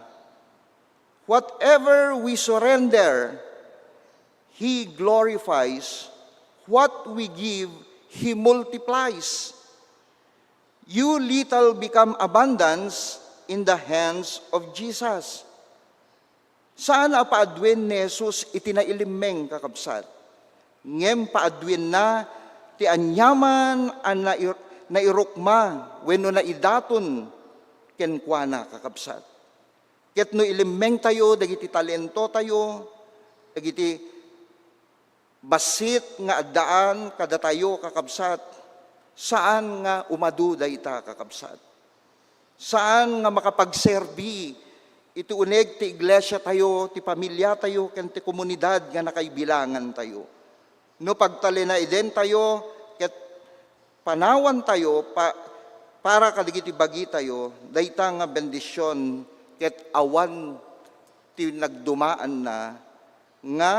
"Whatever we surrender, He glorifies. What we give, He multiplies. You little become abundance in the hands of Jesus." Saan a paaduen ni Jesus iti nailimmeng, kakabsat. Ngem paaduenna ti aniaman a nair-, nairukma wenno naidaton kenkuana, kakabsat. Ket no ilimmengtayo dagiti talentotayo, dagiti bassit nga addaan kadatayo, kakabsat, saan nga umadu dayta, kakabsat. Saan nga makapagserbi iti uneg ti iglesiatayo, ti pamiliatayo, ken ti komunidad nga nakaibilangantayo. No pagtalinaedentayo ket panawantayo pa-, para kadagiti bagitayo, dayta nga bendision ket awan ti nagdumaanna nga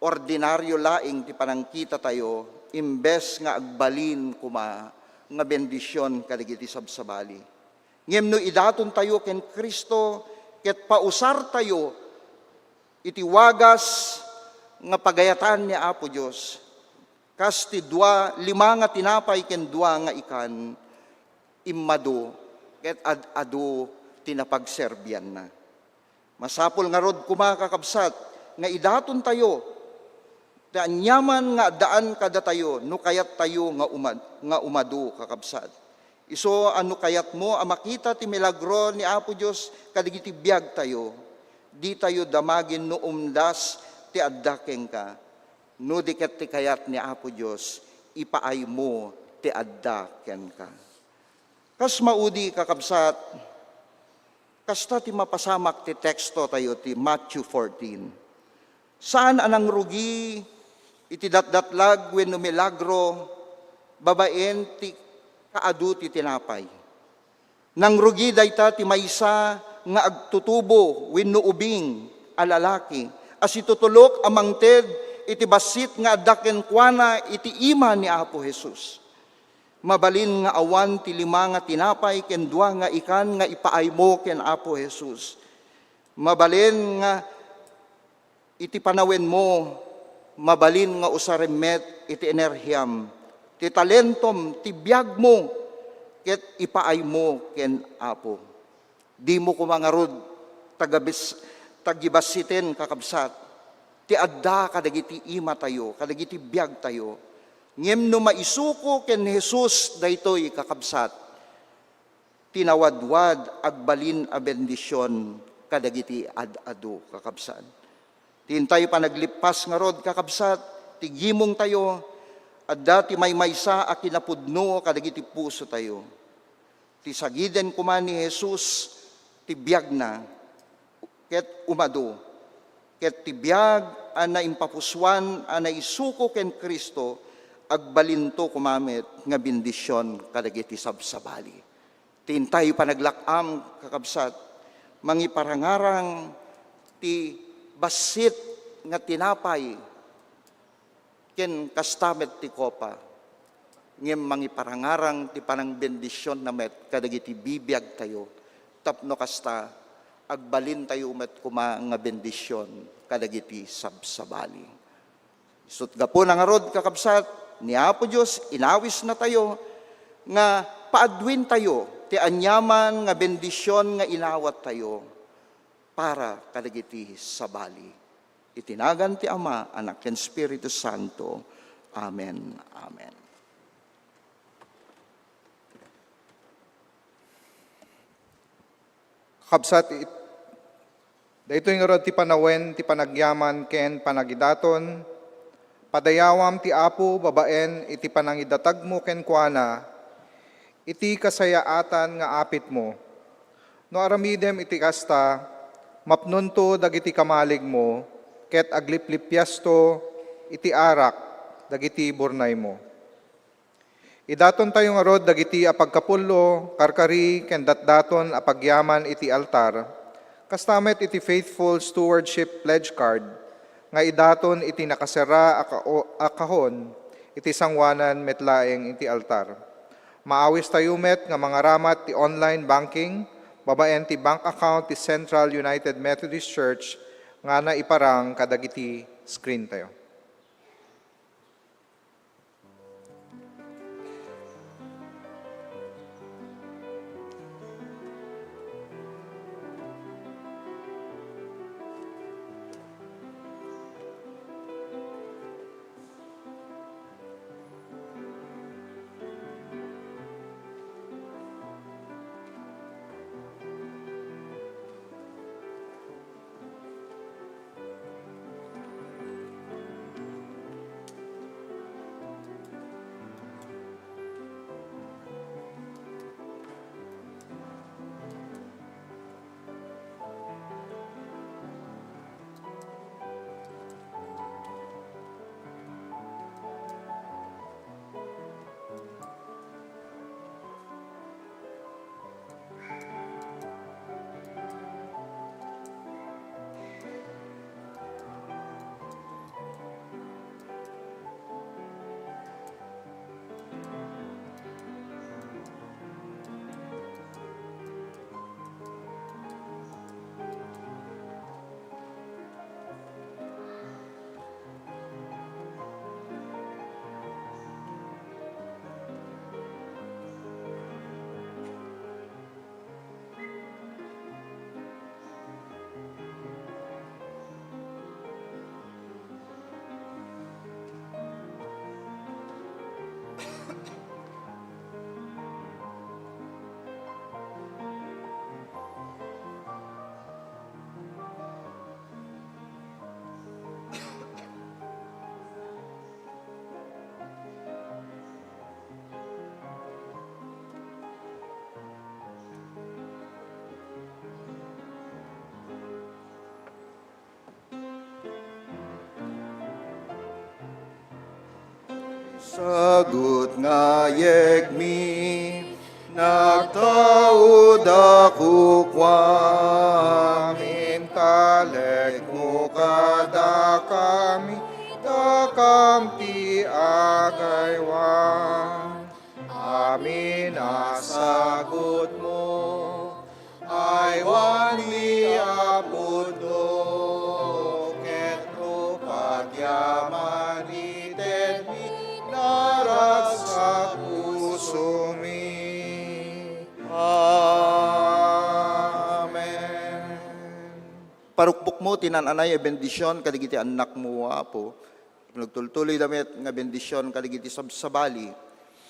ordinario laeng ti panangkitatayo, imbes nga agbalin koma nga bendision kadagiti sabsabali. Ngem no idatontayo ken Cristo ket pausartayo iti wagas nga pagayatan ni Apo Dios, kas ti dua, lima nga tinapay ken dua nga ikan, immadu ket ad-adu ti napagserbianna. Masapul ngarud koma, kakabsat, nga idatontayo ti aniaman nga addaan kadatayo no kayattayo nga umad-, nga umadu, kakabsat. Isu a no kayatmo a makita ti milagro ni Apo Dios kadagiti biagtayo, ditayo damagen no umdas ti adda kenka, no di ket ti kayat ni Apo Dios, ipaaymo ti adda kenka. Kas maudi, kakabsat, kasta ti mapasamak ti teksto tayo ti Matthew fourteen. Saan a nangrugi iti datdatlag wenno milagro babaen ti kaadu ti tinapay. Nangrugi dayta ti maysa nga agtutubo wenno ubing a lalaki a situtulok a mangted iti bassit nga adda kenkuana iti ima ni Apo Jesus. Mabalin nga awan ti lima nga tinapay ken dua nga ikan nga ipaaymo ken Apo Jesus. Mabalin nga iti panawenmo, mabalin nga usarem met iti enerhiam, ti talentom, ti biagmo, ket ipaaymo ken Apo. Dimo koma ngarud tagabis-, tagibassiten, kakabsat, ti adda kadagiti imatayo, kadagiti biagtayo. Ngem no maisuko ken Jesus daytoy, kakabsat, ti nawadwad agbalin a bendision kadagiti ad-adu, kakabsat. Ti intay panaglippas ngarud, kakabsat, ti gimongtayo, adda ti maymaysa a kinapudno kadagiti pusotayo. Ti sagiden koma ni Jesus ti biagna, ket umadu, ket ti biag a naimpapusoan a naisuko ken Cristo, agbalinto koma met nga bendision kadagiti sabsabali. Ti intay panaglak-am, kakabsat, mangiparangarang ti bassit nga tinapay ken kasta met ti kopa, ngem mangiparangarang ti panangbendisionna met kadagiti bibiagtayo, tapno kasta, agbalintayo met koma nga bendision kadagiti sabsabali. Isut' gapuna ngarud, kakabsat, ni Apo Dios inawisnatayo nga paadwintayo ti aniaman nga bendision nga inawattayo para kadagiti sabali. Iti nagan ti Ama, Anak, ken Espiritu Santo. Amen. Amen. Kabsat, it-, daytoy ngarud ti panawen ti panagyaman ken panagidaton. Padayawam ti Apo babaen iti panangidatagmo kenkuana, iti kasayaatan nga apitmo. No aramidem iti kasta, mapnonto dagiti kamaligmo, ket agliplipiasto iti arak dagiti burnaymo. Idatontayo ngarud dagiti apagkapullo, karkari, ken datdaton a pagyaman iti altar, kasta met iti faithful stewardship pledge card nga idaton iti nakasera a kao-, a kahon iti sangoanan met laeng iti altar. Maawistayo met nga mangaramat ti online banking babaen ti bank account ti Central United Methodist Church nga naiparang kadagiti screen tayo. Sagut nga yegmi, nagtaud a kukuam, intalekmo kadakami, dakam ti agaywan. Amin a sagutmo, aywanmi a pudno, ket no pagyaman itedmi, naragsak pusomi. Amen. Parukpokmo ti naan-anay a bendision kadagiti annakmo, Apo. Nagtultuloyda met nga bendision kadagiti sabsabali.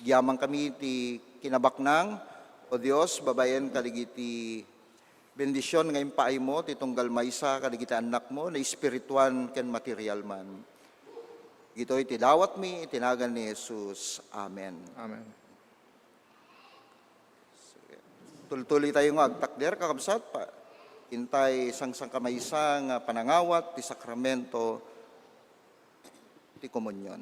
Agyamankami ti kinabaknang, O Dios, babaen kadagiti bendision nga impaaymo ti tunggal maysa kadagiti annakmo, naespirituan ken material man. Ditoy ti dawatmi iti nagan ni Jesus. Amen. Amen. Tultuloy tayo nga agtakder, kakabsat, pa. Intay sangsangkamaysa nga panangawat ti sakramento ti komunion.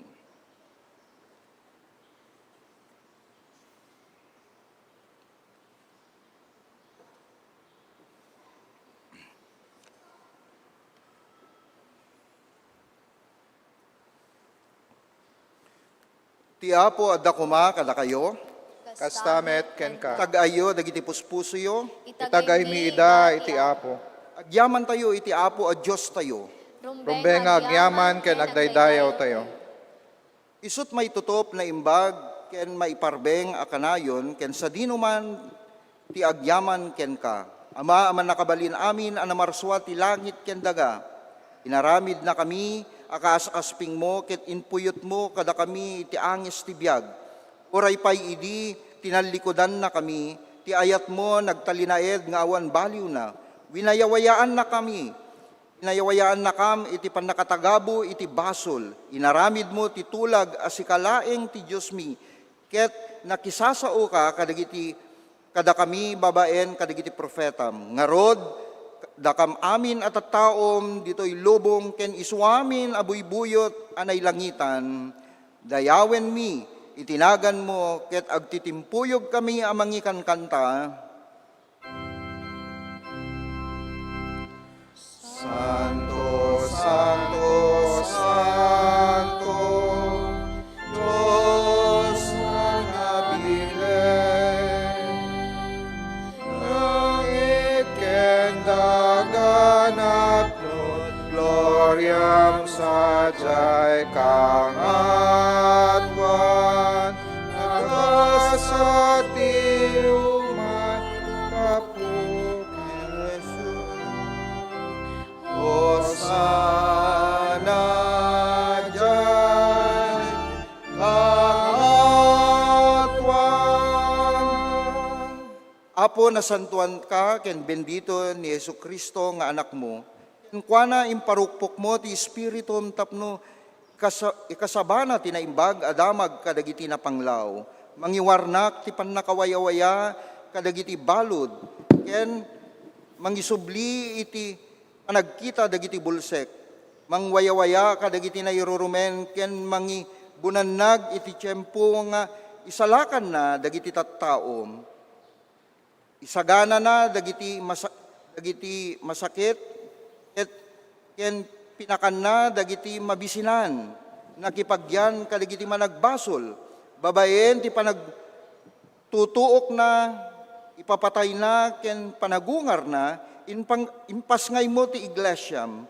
Ti Apo adda koma kadakayo. Kasta met kenka. Tag-ayyo dagiti puspusoyo. Itagaymi ida iti Apo. Agyamantayo iti Apo a Diostayo. Rumbeng nga agyaman ken agdaydayawtayo. Isut' maitutop, naimbag, ken maiparbeng a kanayon ken sadinoman ti agyaman kenka. Ama a Mannakabalin-amin a namarsua ti langit ken daga, inaramidnakami a kaas-aspingmo ket impuyotmo kadakami ti angis ti biag. Uray pay idi tinallikudannakami, ti ayatmo nagtalinaed nga awan baliwna. Winayawayaannakami. Inayawayaannakam iti pannakatagabu iti basol. Inaramidmo ti tulag a sika laeng ti Diosmi, ket nakisasaoka kadagiti, kadakami babaen kadagiti profetam. Ngarud, dakam amin a tattaom ditoy lubong ken isuamin a buybuyot a nailangitan, dayawenmi iti naganmo ket agtitimpuyogkami a mangikankanta. Santo, santo, santo, Dios a nabilin. Langit ken daga napno ti gloriam, sadiay kangatuan, nagasat ti umay gapu kenka. Hosanna diay kangatuan. Apo, nasantoanka ken bendito ni Jesu-Cristo nga Anakmo. Kenkuana, imparukpokmo ti Espiritum tapno ikasa-, ikasabana ti naimbag a damag kadagiti napanglaw. Mangiwarnak ti pannakawayawaya kadagiti balud, ken mangisubli iti panagkita dagiti bulsek. Mangwayawaya kadagiti nairurumen ken mangibunannag iti tiempo nga isalakanna dagiti tattaom. Isaganana dagiti masa-, dagiti masakit, ket ken pinakanna dagiti mabisinan, nakipagyan kadagiti managbasol, babaen ti panagtutuokna, ipapatayna, ken panagungarna, impang-, impasngaymo ti iglesiam.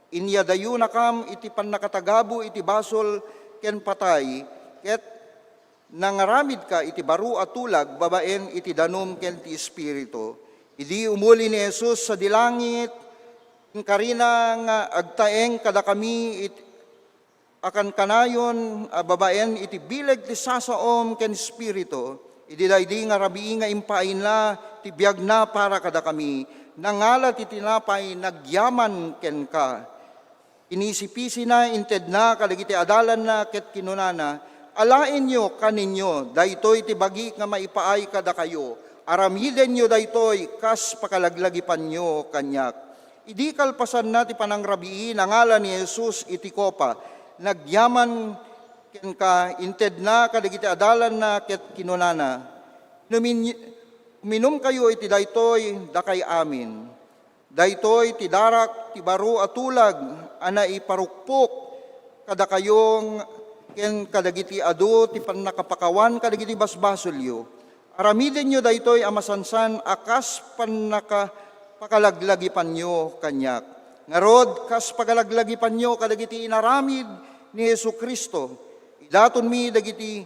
Inyadayonakam iti pannakatagabu iti basol ken patay, ket nangaramidka iti baro a tulag babaen iti danum ken ti Espiritu. Idi umuli ni Jesus sadi langit, inkarina nga agtaeng kadakami it-, a kankanayon a babaen iti bileg ti sasaom ken Espiritu. Idi daydi nga rabii nga impaayna ti biagna para kadakami, nangala ti tinapay, nagyaman kenka. Inisipisina, intedna kadagiti adalanna ket kinunana, "Alaenyo, kanenyo, daytoy ti bagik nga maipaay kadakayo. Aramidenyo daytoy kas pakalaglagipanyo kaniak." Idi kalpasanna ti panangrabii, nangala ni Jesus iti kopa, nagyaman kenka, intedna kadagiti adalanna ket kinunana, "Umin-, uminumkayo iti daytoy, dakay amin. Daytoy ti darak ti baro a tulag a naiparukpok kadakayo ken kadagiti adu ti pannakapakawan kadagiti basbasolyo. Aramidenyo daytoy a masansan a kas pannaka-, pakalaglagipanyo kaniak. Ngarud, kas pakalaglagipanyo kadagiti inaramid ni Jesu-Cristo, idatonmi dagiti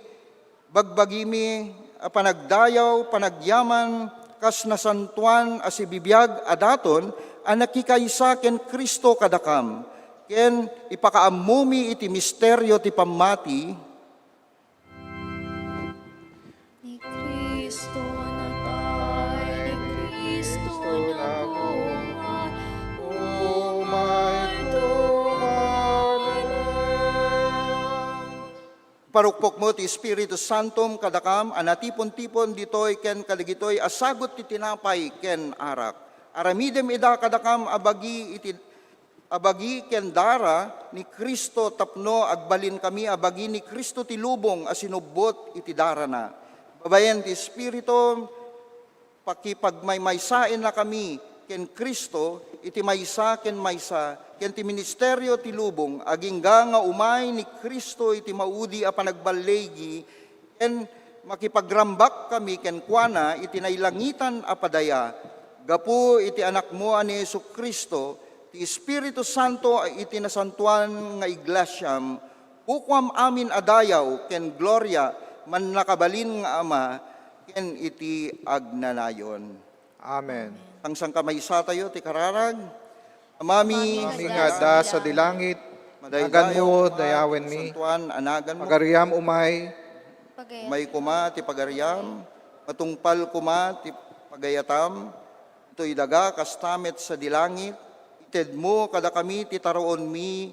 bagbagimi a panagdayaw, panagyaman, kas nasantoan a sibibiag a daton a nakikaysa ken Cristo kadakam, ken ipakaammomi iti misterio ti pammati." Ni Cristo natay, ni Cristo nagungar, umay tumanan. Parukpokmo ti Espiritu Santom kadakam a natipon-tipon ditoy ken kadagitoy a sagut ti tinapay ken arak. Aramidem ida kadakam a bagi iti, a bagi ken dara ni Cristo tapno agbalinkami a bagi ni Cristo ti lubong a sinubbot iti darana. Babaen ti Espiritu, pakipagmaymaysaennakami ken Cristo iti maysa ken maysa, ken ti ministerio ti lubong, agingga nga umay ni Cristo iti maudi a panagballigi, ken makipagrambak kami kenkuana iti nailangitan a padaya. Gapu iti Anakmo a ni Jesu-Cristo, ti Espiritu Santo a iti nasantoan nga iglesiam, kukuam amin a dayaw ken gloria, mannakabalin nga Ama, ken iti agnanayon. Amen. Sangsangkamaysatayo ti kararag. Amami, Amami nga adda sadi langit, naganmo, dayawenmi. Santuan a naganmo. Pagariam umay. Umay koma ti pagariam. Matungpal koma ti pagayatam. Toy daga, kasta met sadi langit. Itedmo kadakami ti taruonmi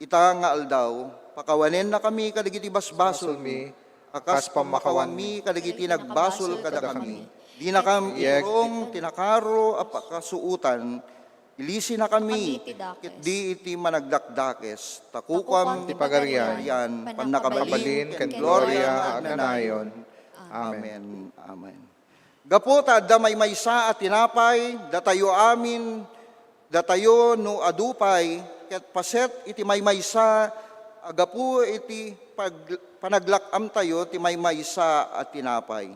ita nga aldaw, pakawanennakami kadagiti basbasolmi, a kas pammakawanmi kadagiti nagbasol kadakami. Dinakam iturong ti nakaro a pakasuotan, ilisinakami ket di iti managdakdakes, ta kukuam ti pagarian, pannakabalin, ken gloria nga agnanayon. Amen. Amen. Gapu ta adda maymaysa a tinapay, datayo amin, datayo no adu pay, ket paset iti maymaysa a gapu iti pag-, panaglak-amtayo ti maymaysa a tinapay.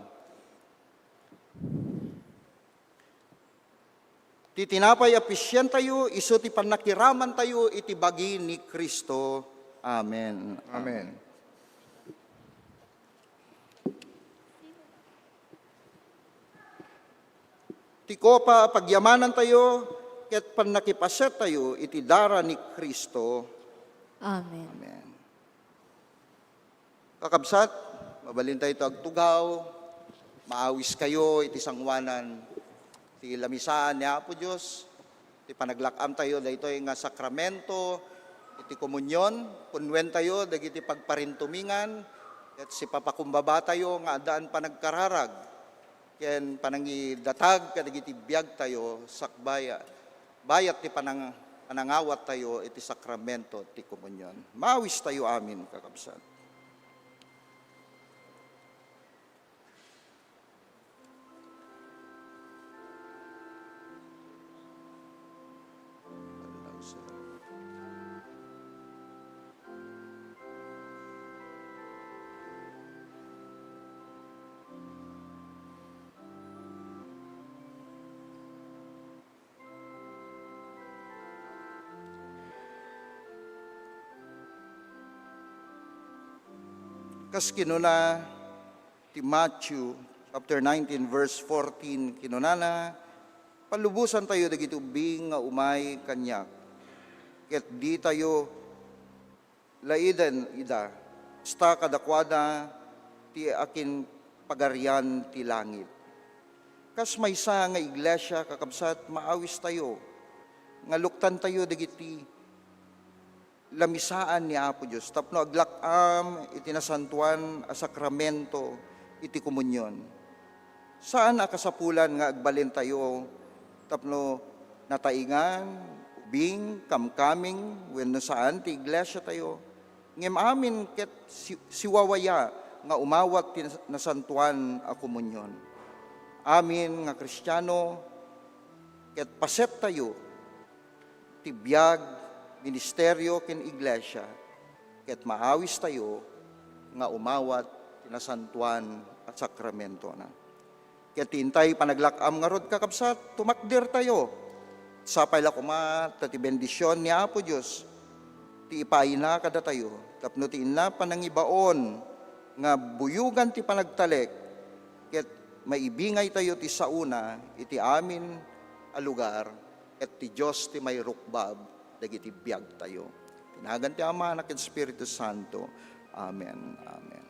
Ti tinapay a pisientayo, isu ti pannakiramantayo iti bagi ni Cristo. Amen. Amen. Ti kopa a pagyamanantayo ket pannakipasettayo iti dara ni Cristo. Amen. Amen. Kakabsat, mabalintayto agtugaw, maawiskayo iti sangoanan ti lamisaan ni Apo Dios, ti panaglak-amtayo daytoy nga sakramento iti komunion, punnuentayo dagiti pagparintumingan, ket sipapakumbabatayo nga addaan panagkararag ken panangidatag kadagiti biagtayo sakbay, bayat ti panang-, panangawattayo iti sakramento ti komunion. Maawistayo amin, kakabsat. Kas kinuna ti Matthew chapter nineteen, verse fourteen, kinunana, "Pallubosantayo dagiti ubbing nga umay kaniak, ket ditayo laiden ida, kasta kadakuada ti akin pagarian ti langit." Kas maysa nga iglesia, kakabsat, maawistayo nga luktantayo dagiti lamisaan ni Apo Dios tapno aglak-am iti nasantoan a sakramento iti komunion. Saan a kasapulan nga agbalintayo tapno nataingan, ubing, kamkaming, wenno saan ti iglesiatayo. ngem amin ket si-, siwawaya nga umawat ti nas-, nasantoan a komunion. Amin nga Kristiano ket pasettayo ti biag, ministerio ken iglesia, ket maawistayo nga umawat ti nasantoan a sakramentona. Ket ti intay panaglak-am ngarud, kakabsat, tumakdertayo. Sapay la koma ta ti bendision ni Apo Dios ti ipaayna kadatayo tapno ti inna panangibaon nga buyogan ti panagtalek ket maibingaytayo ti saona iti amin a lugar, ket ti Dios ti mairukbab dagiti biagtayo. Ti nagan ti Ama, Anak, ken Espiritu Santo. Amen. Amen.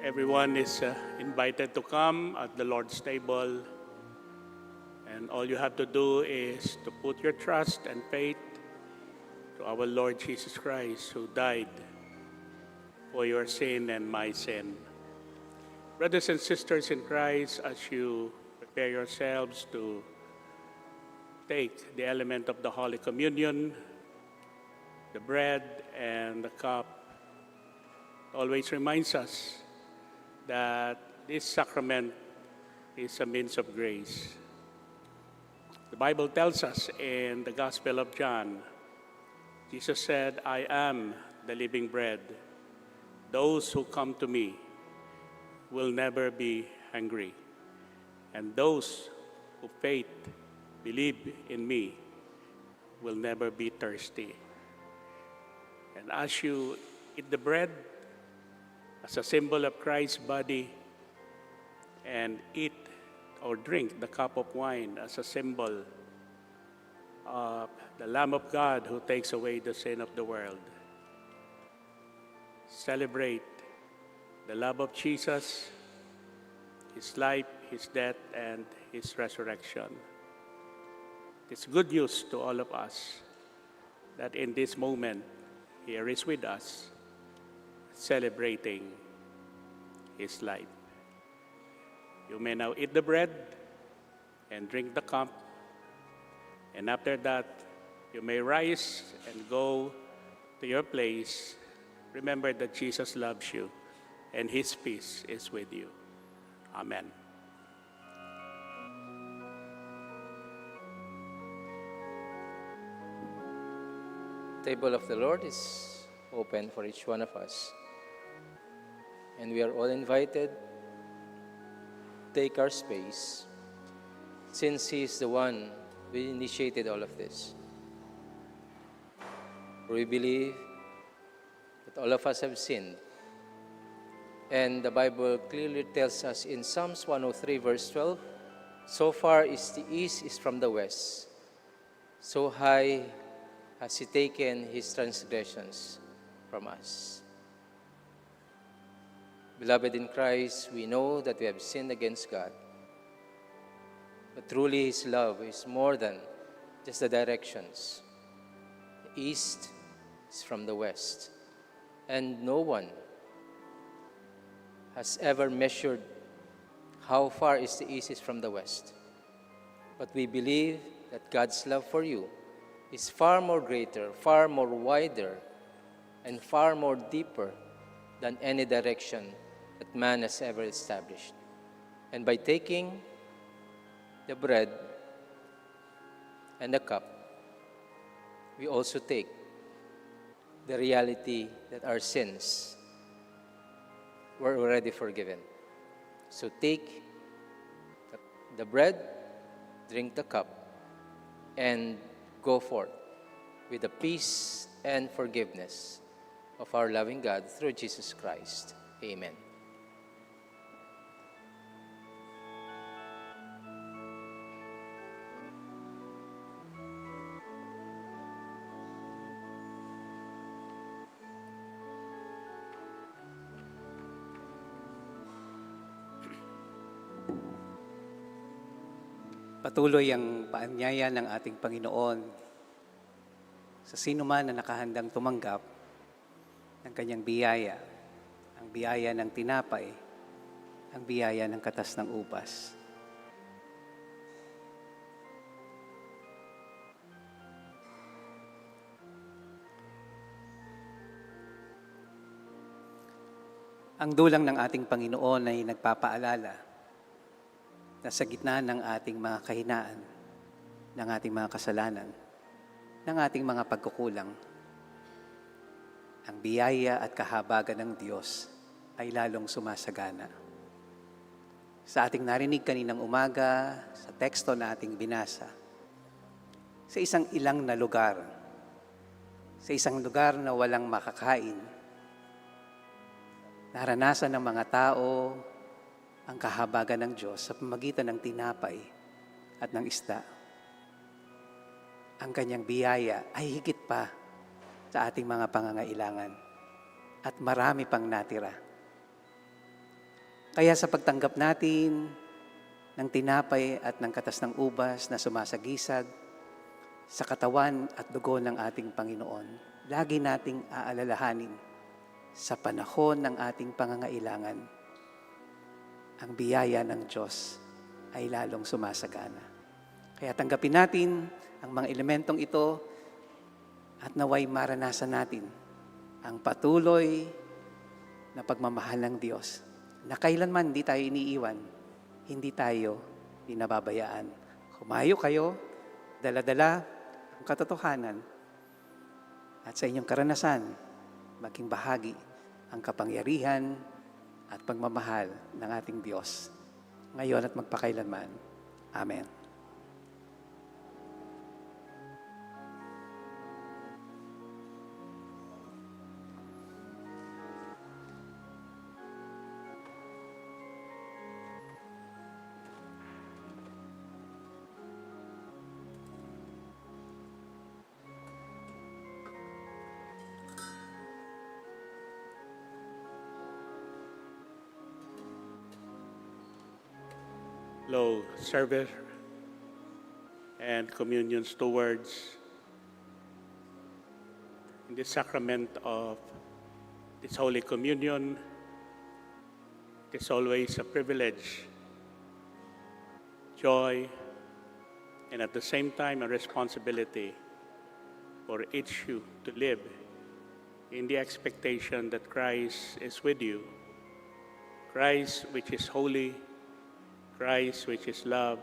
Everyone is uh, invited to come at the Lord's table. And all you have to do is to put your trust and faith to our Lord Jesus Christ, who died for your sin and my sin. Brothers and sisters in Christ, as you prepare yourselves to take the element of the Holy Communion, the bread and the cup always reminds us that this sacrament is a means of grace. The Bible tells us in the Gospel of John, Jesus said, "I am the living bread. Those who come to me will never be hungry, and those who faith, believe in me, will never be thirsty." And as you eat the bread as a symbol of Christ's body and eat or drink the cup of wine as a symbol of the Lamb of God who takes away the sin of the world, celebrate the love of Jesus, his life, his death, and his resurrection. It's good news to all of us that in this moment, here is with us, celebrating his life. You may now eat the bread and drink the cup, and after that, you may rise and go to your place. Remember that Jesus loves you and his peace is with you. Amen. Table of the Lord is open for each one of us. And we are all invited to take our space since He is the one who initiated all of this. For we believe that all of us have sinned. And the Bible clearly tells us in Psalms one oh three, verse twelve, "So far as the east is from the west, so high has He taken His transgressions from us." Beloved in Christ, we know that we have sinned against God. But truly, His love is more than just the directions. The east is from the west, and no one has ever measured how far is the east is from the west. But we believe that God's love for you is far more greater, far more wider, and far more deeper than any direction that man has ever established. And by taking the bread and the cup, we also take the reality that our sins were already forgiven. So take the bread, drink the cup, and go forth with the peace and forgiveness of our loving God through Jesus Christ. Amen. Patuloy ang paanyaya ng ating Panginoon sa sino man na nakahandang tumanggap ng kanyang biyaya, ang biyaya ng tinapay ang biyaya ng katas ng ubas. Ang dulang ng ating Panginoon ay nagpapaalala na sa gitna ng ating mga kahinaan, ng ating mga kasalanan, ng ating mga pagkukulang, ang biyaya at kahabagan ng Diyos ay lalong sumasagana. Sa ating narinig kaninang umaga, sa teksto na ating binasa, sa isang ilang na lugar, sa isang lugar na walang makakain, naranasan ng mga tao ang kahabagan ng Diyos sa pamagitan ng tinapay at ng isda. Ang kanyang biyaya ay higit pa sa ating mga pangangailangan at marami pang natira. Kaya sa pagtanggap natin ng tinapay at ng katas ng ubas na sumasagisag sa katawan at dugo ng ating Panginoon, lagi nating aalalahanin sa panahon ng ating pangangailangan, ang biyaya ng Diyos ay lalong sumasagana. Kaya tanggapin natin ang mga elementong ito at naway maranasan natin ang patuloy na pagmamahal ng Diyos na kailanman hindi tayo iniiwan, hindi tayo pinababayaan. Humayo kayo, dala-dala ang katotohanan at sa inyong karanasan, maging bahagi ang kapangyarihan at pagmamahal ng ating Diyos, ngayon at magpakailanman. Amen. Lo, server and communion stewards, in this sacrament of this Holy Communion, it is always a privilege, joy, and at the same time a responsibility for each you to live in the expectation that Christ is with you, Christ which is holy, Christ which is love,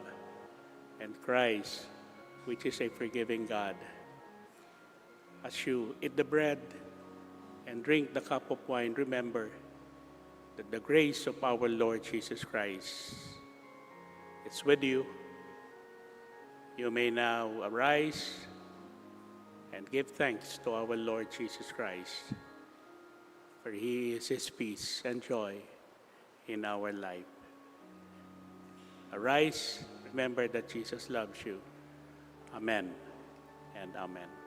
and Christ which is a forgiving God. As you eat the bread and drink the cup of wine, remember that the grace of our Lord Jesus Christ is with you. You may now arise and give thanks to our Lord Jesus Christ, for he is his peace and joy in our life. Arise, remember that Jesus loves you. Amen and amen.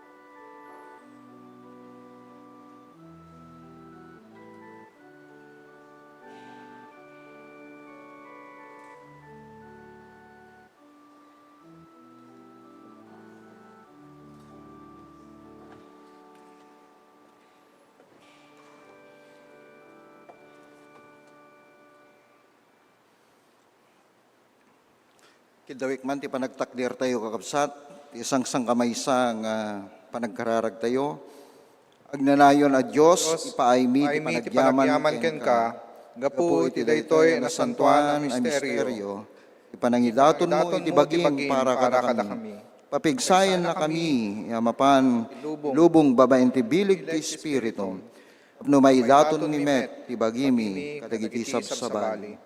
Kiddawek man ti panagtakdertayo, kakabsat, ti sangsangkamaysa nga panagkararagtayo. Agnanayon a Dios, Dios, ipaaymi ti ipaaymi ti panagyaman panagyaman kenka, kenka, gapu gapu iti iti daytoy daytoy a nasantuanan a misterio. Misterio. Ipanangidatonmo iti bagim para kadakami. Papigsayannakami, ya mapan lubong babaen ti bileg ti Espiritu. Tapno maidatonmi met ti bagimi kadagiti sabsabali.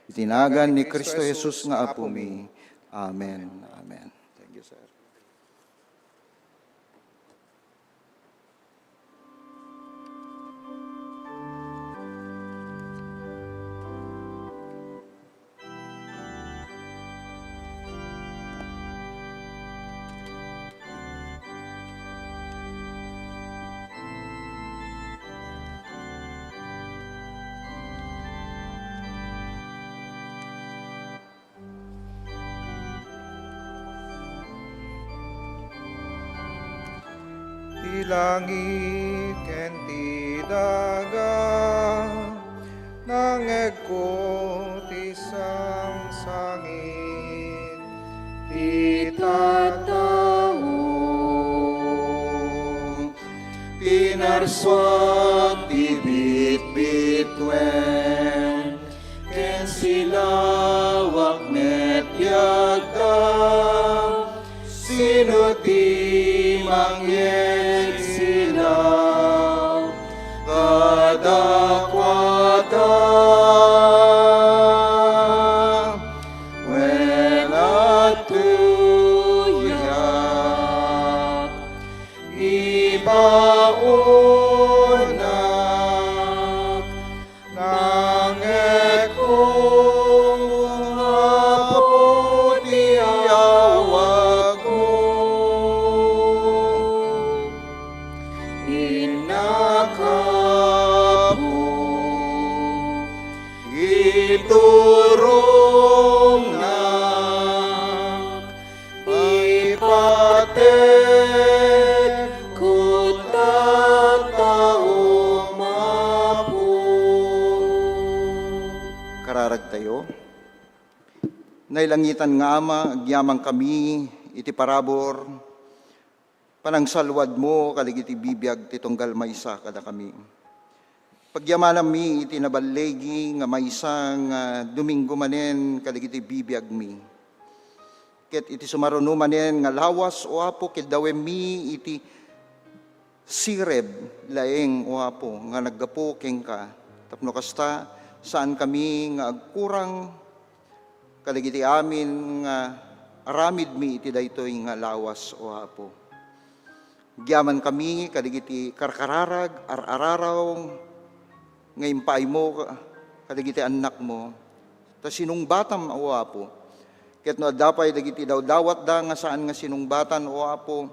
Iti nagan ni Cristo Jesus nga Apomi. Amen. Amen. Thank you, sir. Ti langit ken ti daga, nangngegko ti a tao. Pinarsuak ti bitbituen, ken silawak met ti agda. Sino ti mangyegsilaw kadakuada? Wen adtoyak, ibaonak, nangngegko, Apo, ti awagko. Innak, Apo, iturongnak, ipateg ko ta taom, Apo. Kararagtayo. Nailangitan nga Ama, agyamankami iti parabur, panangsalwadmo kadagiti bibiag ti tunggal maysa kadakami. Pagyamanammi iti naballigi nga maysa nga Domingo manen kadagiti bibiagmi. Ket iti sumaruno manen nga lawas, O Apo, kiddawemmi iti sireb laeng, O Apo, nga naggapu kenka. Tapno kasta, saankami nga agkurang kadagiti amin nga aramidmi iti daytoy nga lawas, O Apo. Agyamankami kadagiti karkararag, ar-araraw nga impaaymo kadagiti annakmo, ta sinungbatam, O Apo. Ket no adda pay dagiti dawdawatda nga saan nga sinungbatan, O Apo,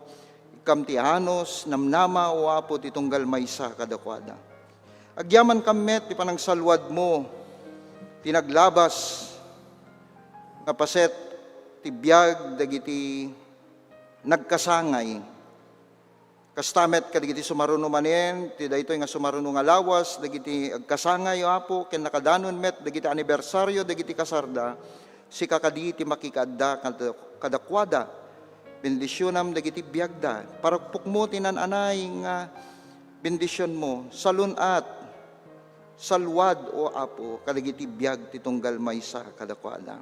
ikkam ti anus, namnama, O Apo, ti tunggal maysa kadakuada. Agyamankam met ti panangsalwadmo ti naglabas nga paset ti biag dagiti nagkasangay. Kasta met kadagiti sumaruno manen, ti daytoy nga sumaruno nga lawas, dagiti agkasangay, O Apo, ken nakadanon met dagiti anibersario dagiti kasarda, sika kadi ti makikaadda kad-, kadakuada. Bendisionam dagiti biagda. Parukpokmo ti naan-anay nga bendisionmo. Salun-at, salwad, O Apo, kadagiti biag ti tunggal maysa kadakuada.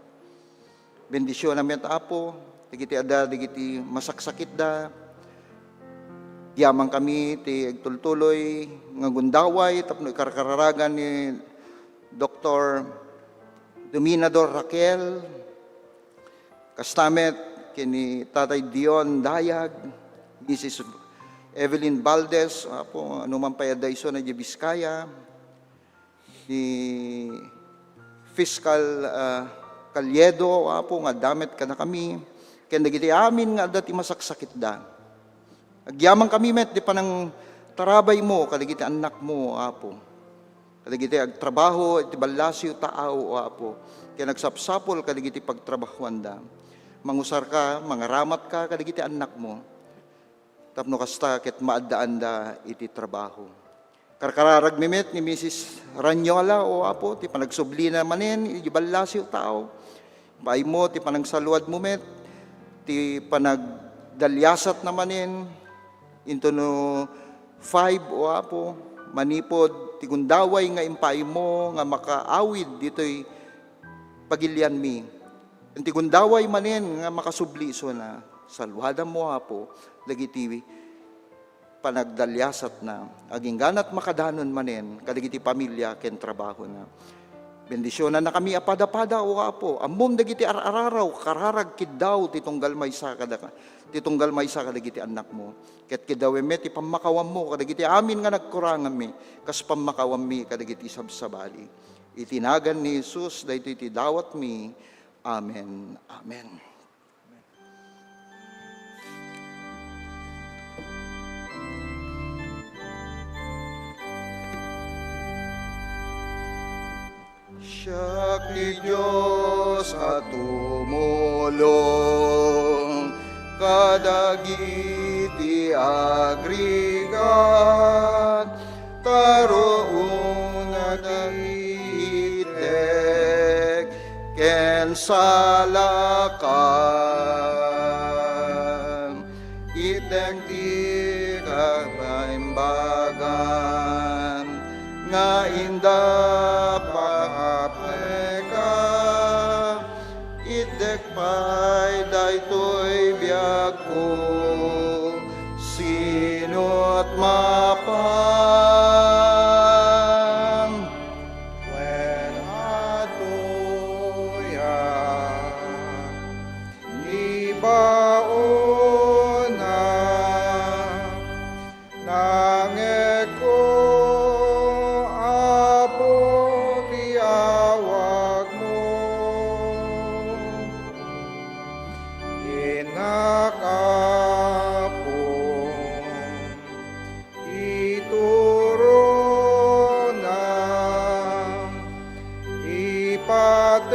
Bendisionam met, Apo, dagiti adda dagiti masaksakitda. Agyamankami ti agtultuloy nga gundaway tapno ikarkararagan ni Doktor Dominador Raquel, kasta met ken ni Tatay Dion Dayag, Missus Evelyn Valdez, Apo, anuman pay adda isuna idiay Vizcaya, ni Fiscal, ah, Calledo, Apo, nga adda met kadakami, ken dagiti amin nga adda ti masaksakitda. Agyamankami met di panangtarabaymo kadagiti annakmo, Apo. Kadagiti agtrabaho iti ballasiw taaw, O Apo, ken agsapsapul kadagiti pagtrabahoanda. Mangusarka, mangaramatka kadagiti annakmo. Tapno kasta, ket maaddaanda iti trabaho. Karkararagmi met ni Missus Ranyola, O Apo, ti panagsublina manen iti ballasiw taaw. Impaaymo ti panangsalwadmo met, ti panagdaliasatna manen, into no five, O Apo, manipud ti gundaway nga impaaymo nga makaawid ditoy pagilianmi. Iti gundaway manen nga makasubli isuna, salwadammo, Apo, dagiti panagdaliasatna, agingganat makadanon manen kadagiti pamilia ken trabahona. Bendisionannakami a pada-pada, O Apo. Ammom dagiti ar-araraw, kararag, kiddaw ti tunggal maysa kadaka-, ti tunggal maysa kadagiti annakmo. Ket kiddawem met ti pammakawammo kadagiti amin nga nagkuranganmi, kas pammakawammi kadagiti sabsabali. Iti nagan ni Jesus, daytoy ti dawatmi. Amen. Amen. Siak ti Dios a tumulong kadagiti agrigat, taruong nga nagiitek ken Ken salakam, itdek ti kabaimbagan nga inda pakapaeka, itdek pay daytoy biagko, sino't mapan wen adtoya. Ni baona, nangeko, Apo, ti awagmo. Innak, Apo, iturona, ipatek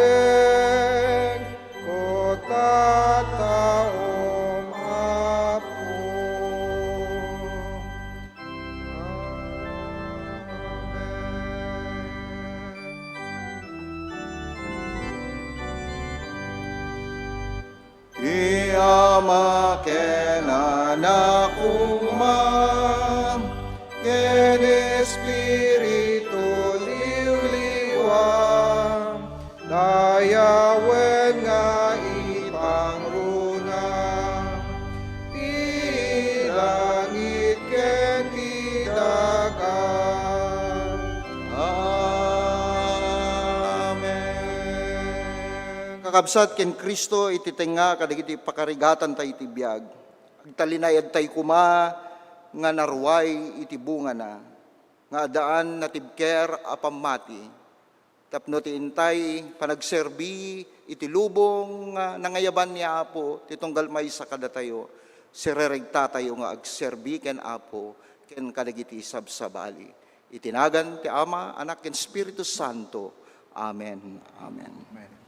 ko tataom, Apo. Amen. Ti Ama ken Anak koma, ken Espiritu Liwliwa, dayawen nga ipangruna ti langit ken ti daga. Amen. Kakabsat ken Cristo iti tengnga kadagiti pakarigatanta iti biag, agtalinaedtay koma nga naruay iti bungana, nga addaan natibker a pammati, tapno ti intay panagserbi iti lubong nga nangayaban ni Apo ti tunggal maysa kadatayo, sireregtatayo nga agserbi ken Apo ken kadagiti sabsabali. Iti nagan ti Ama, Anak, ken Espiritu Santo. Amen. Amen. Amen.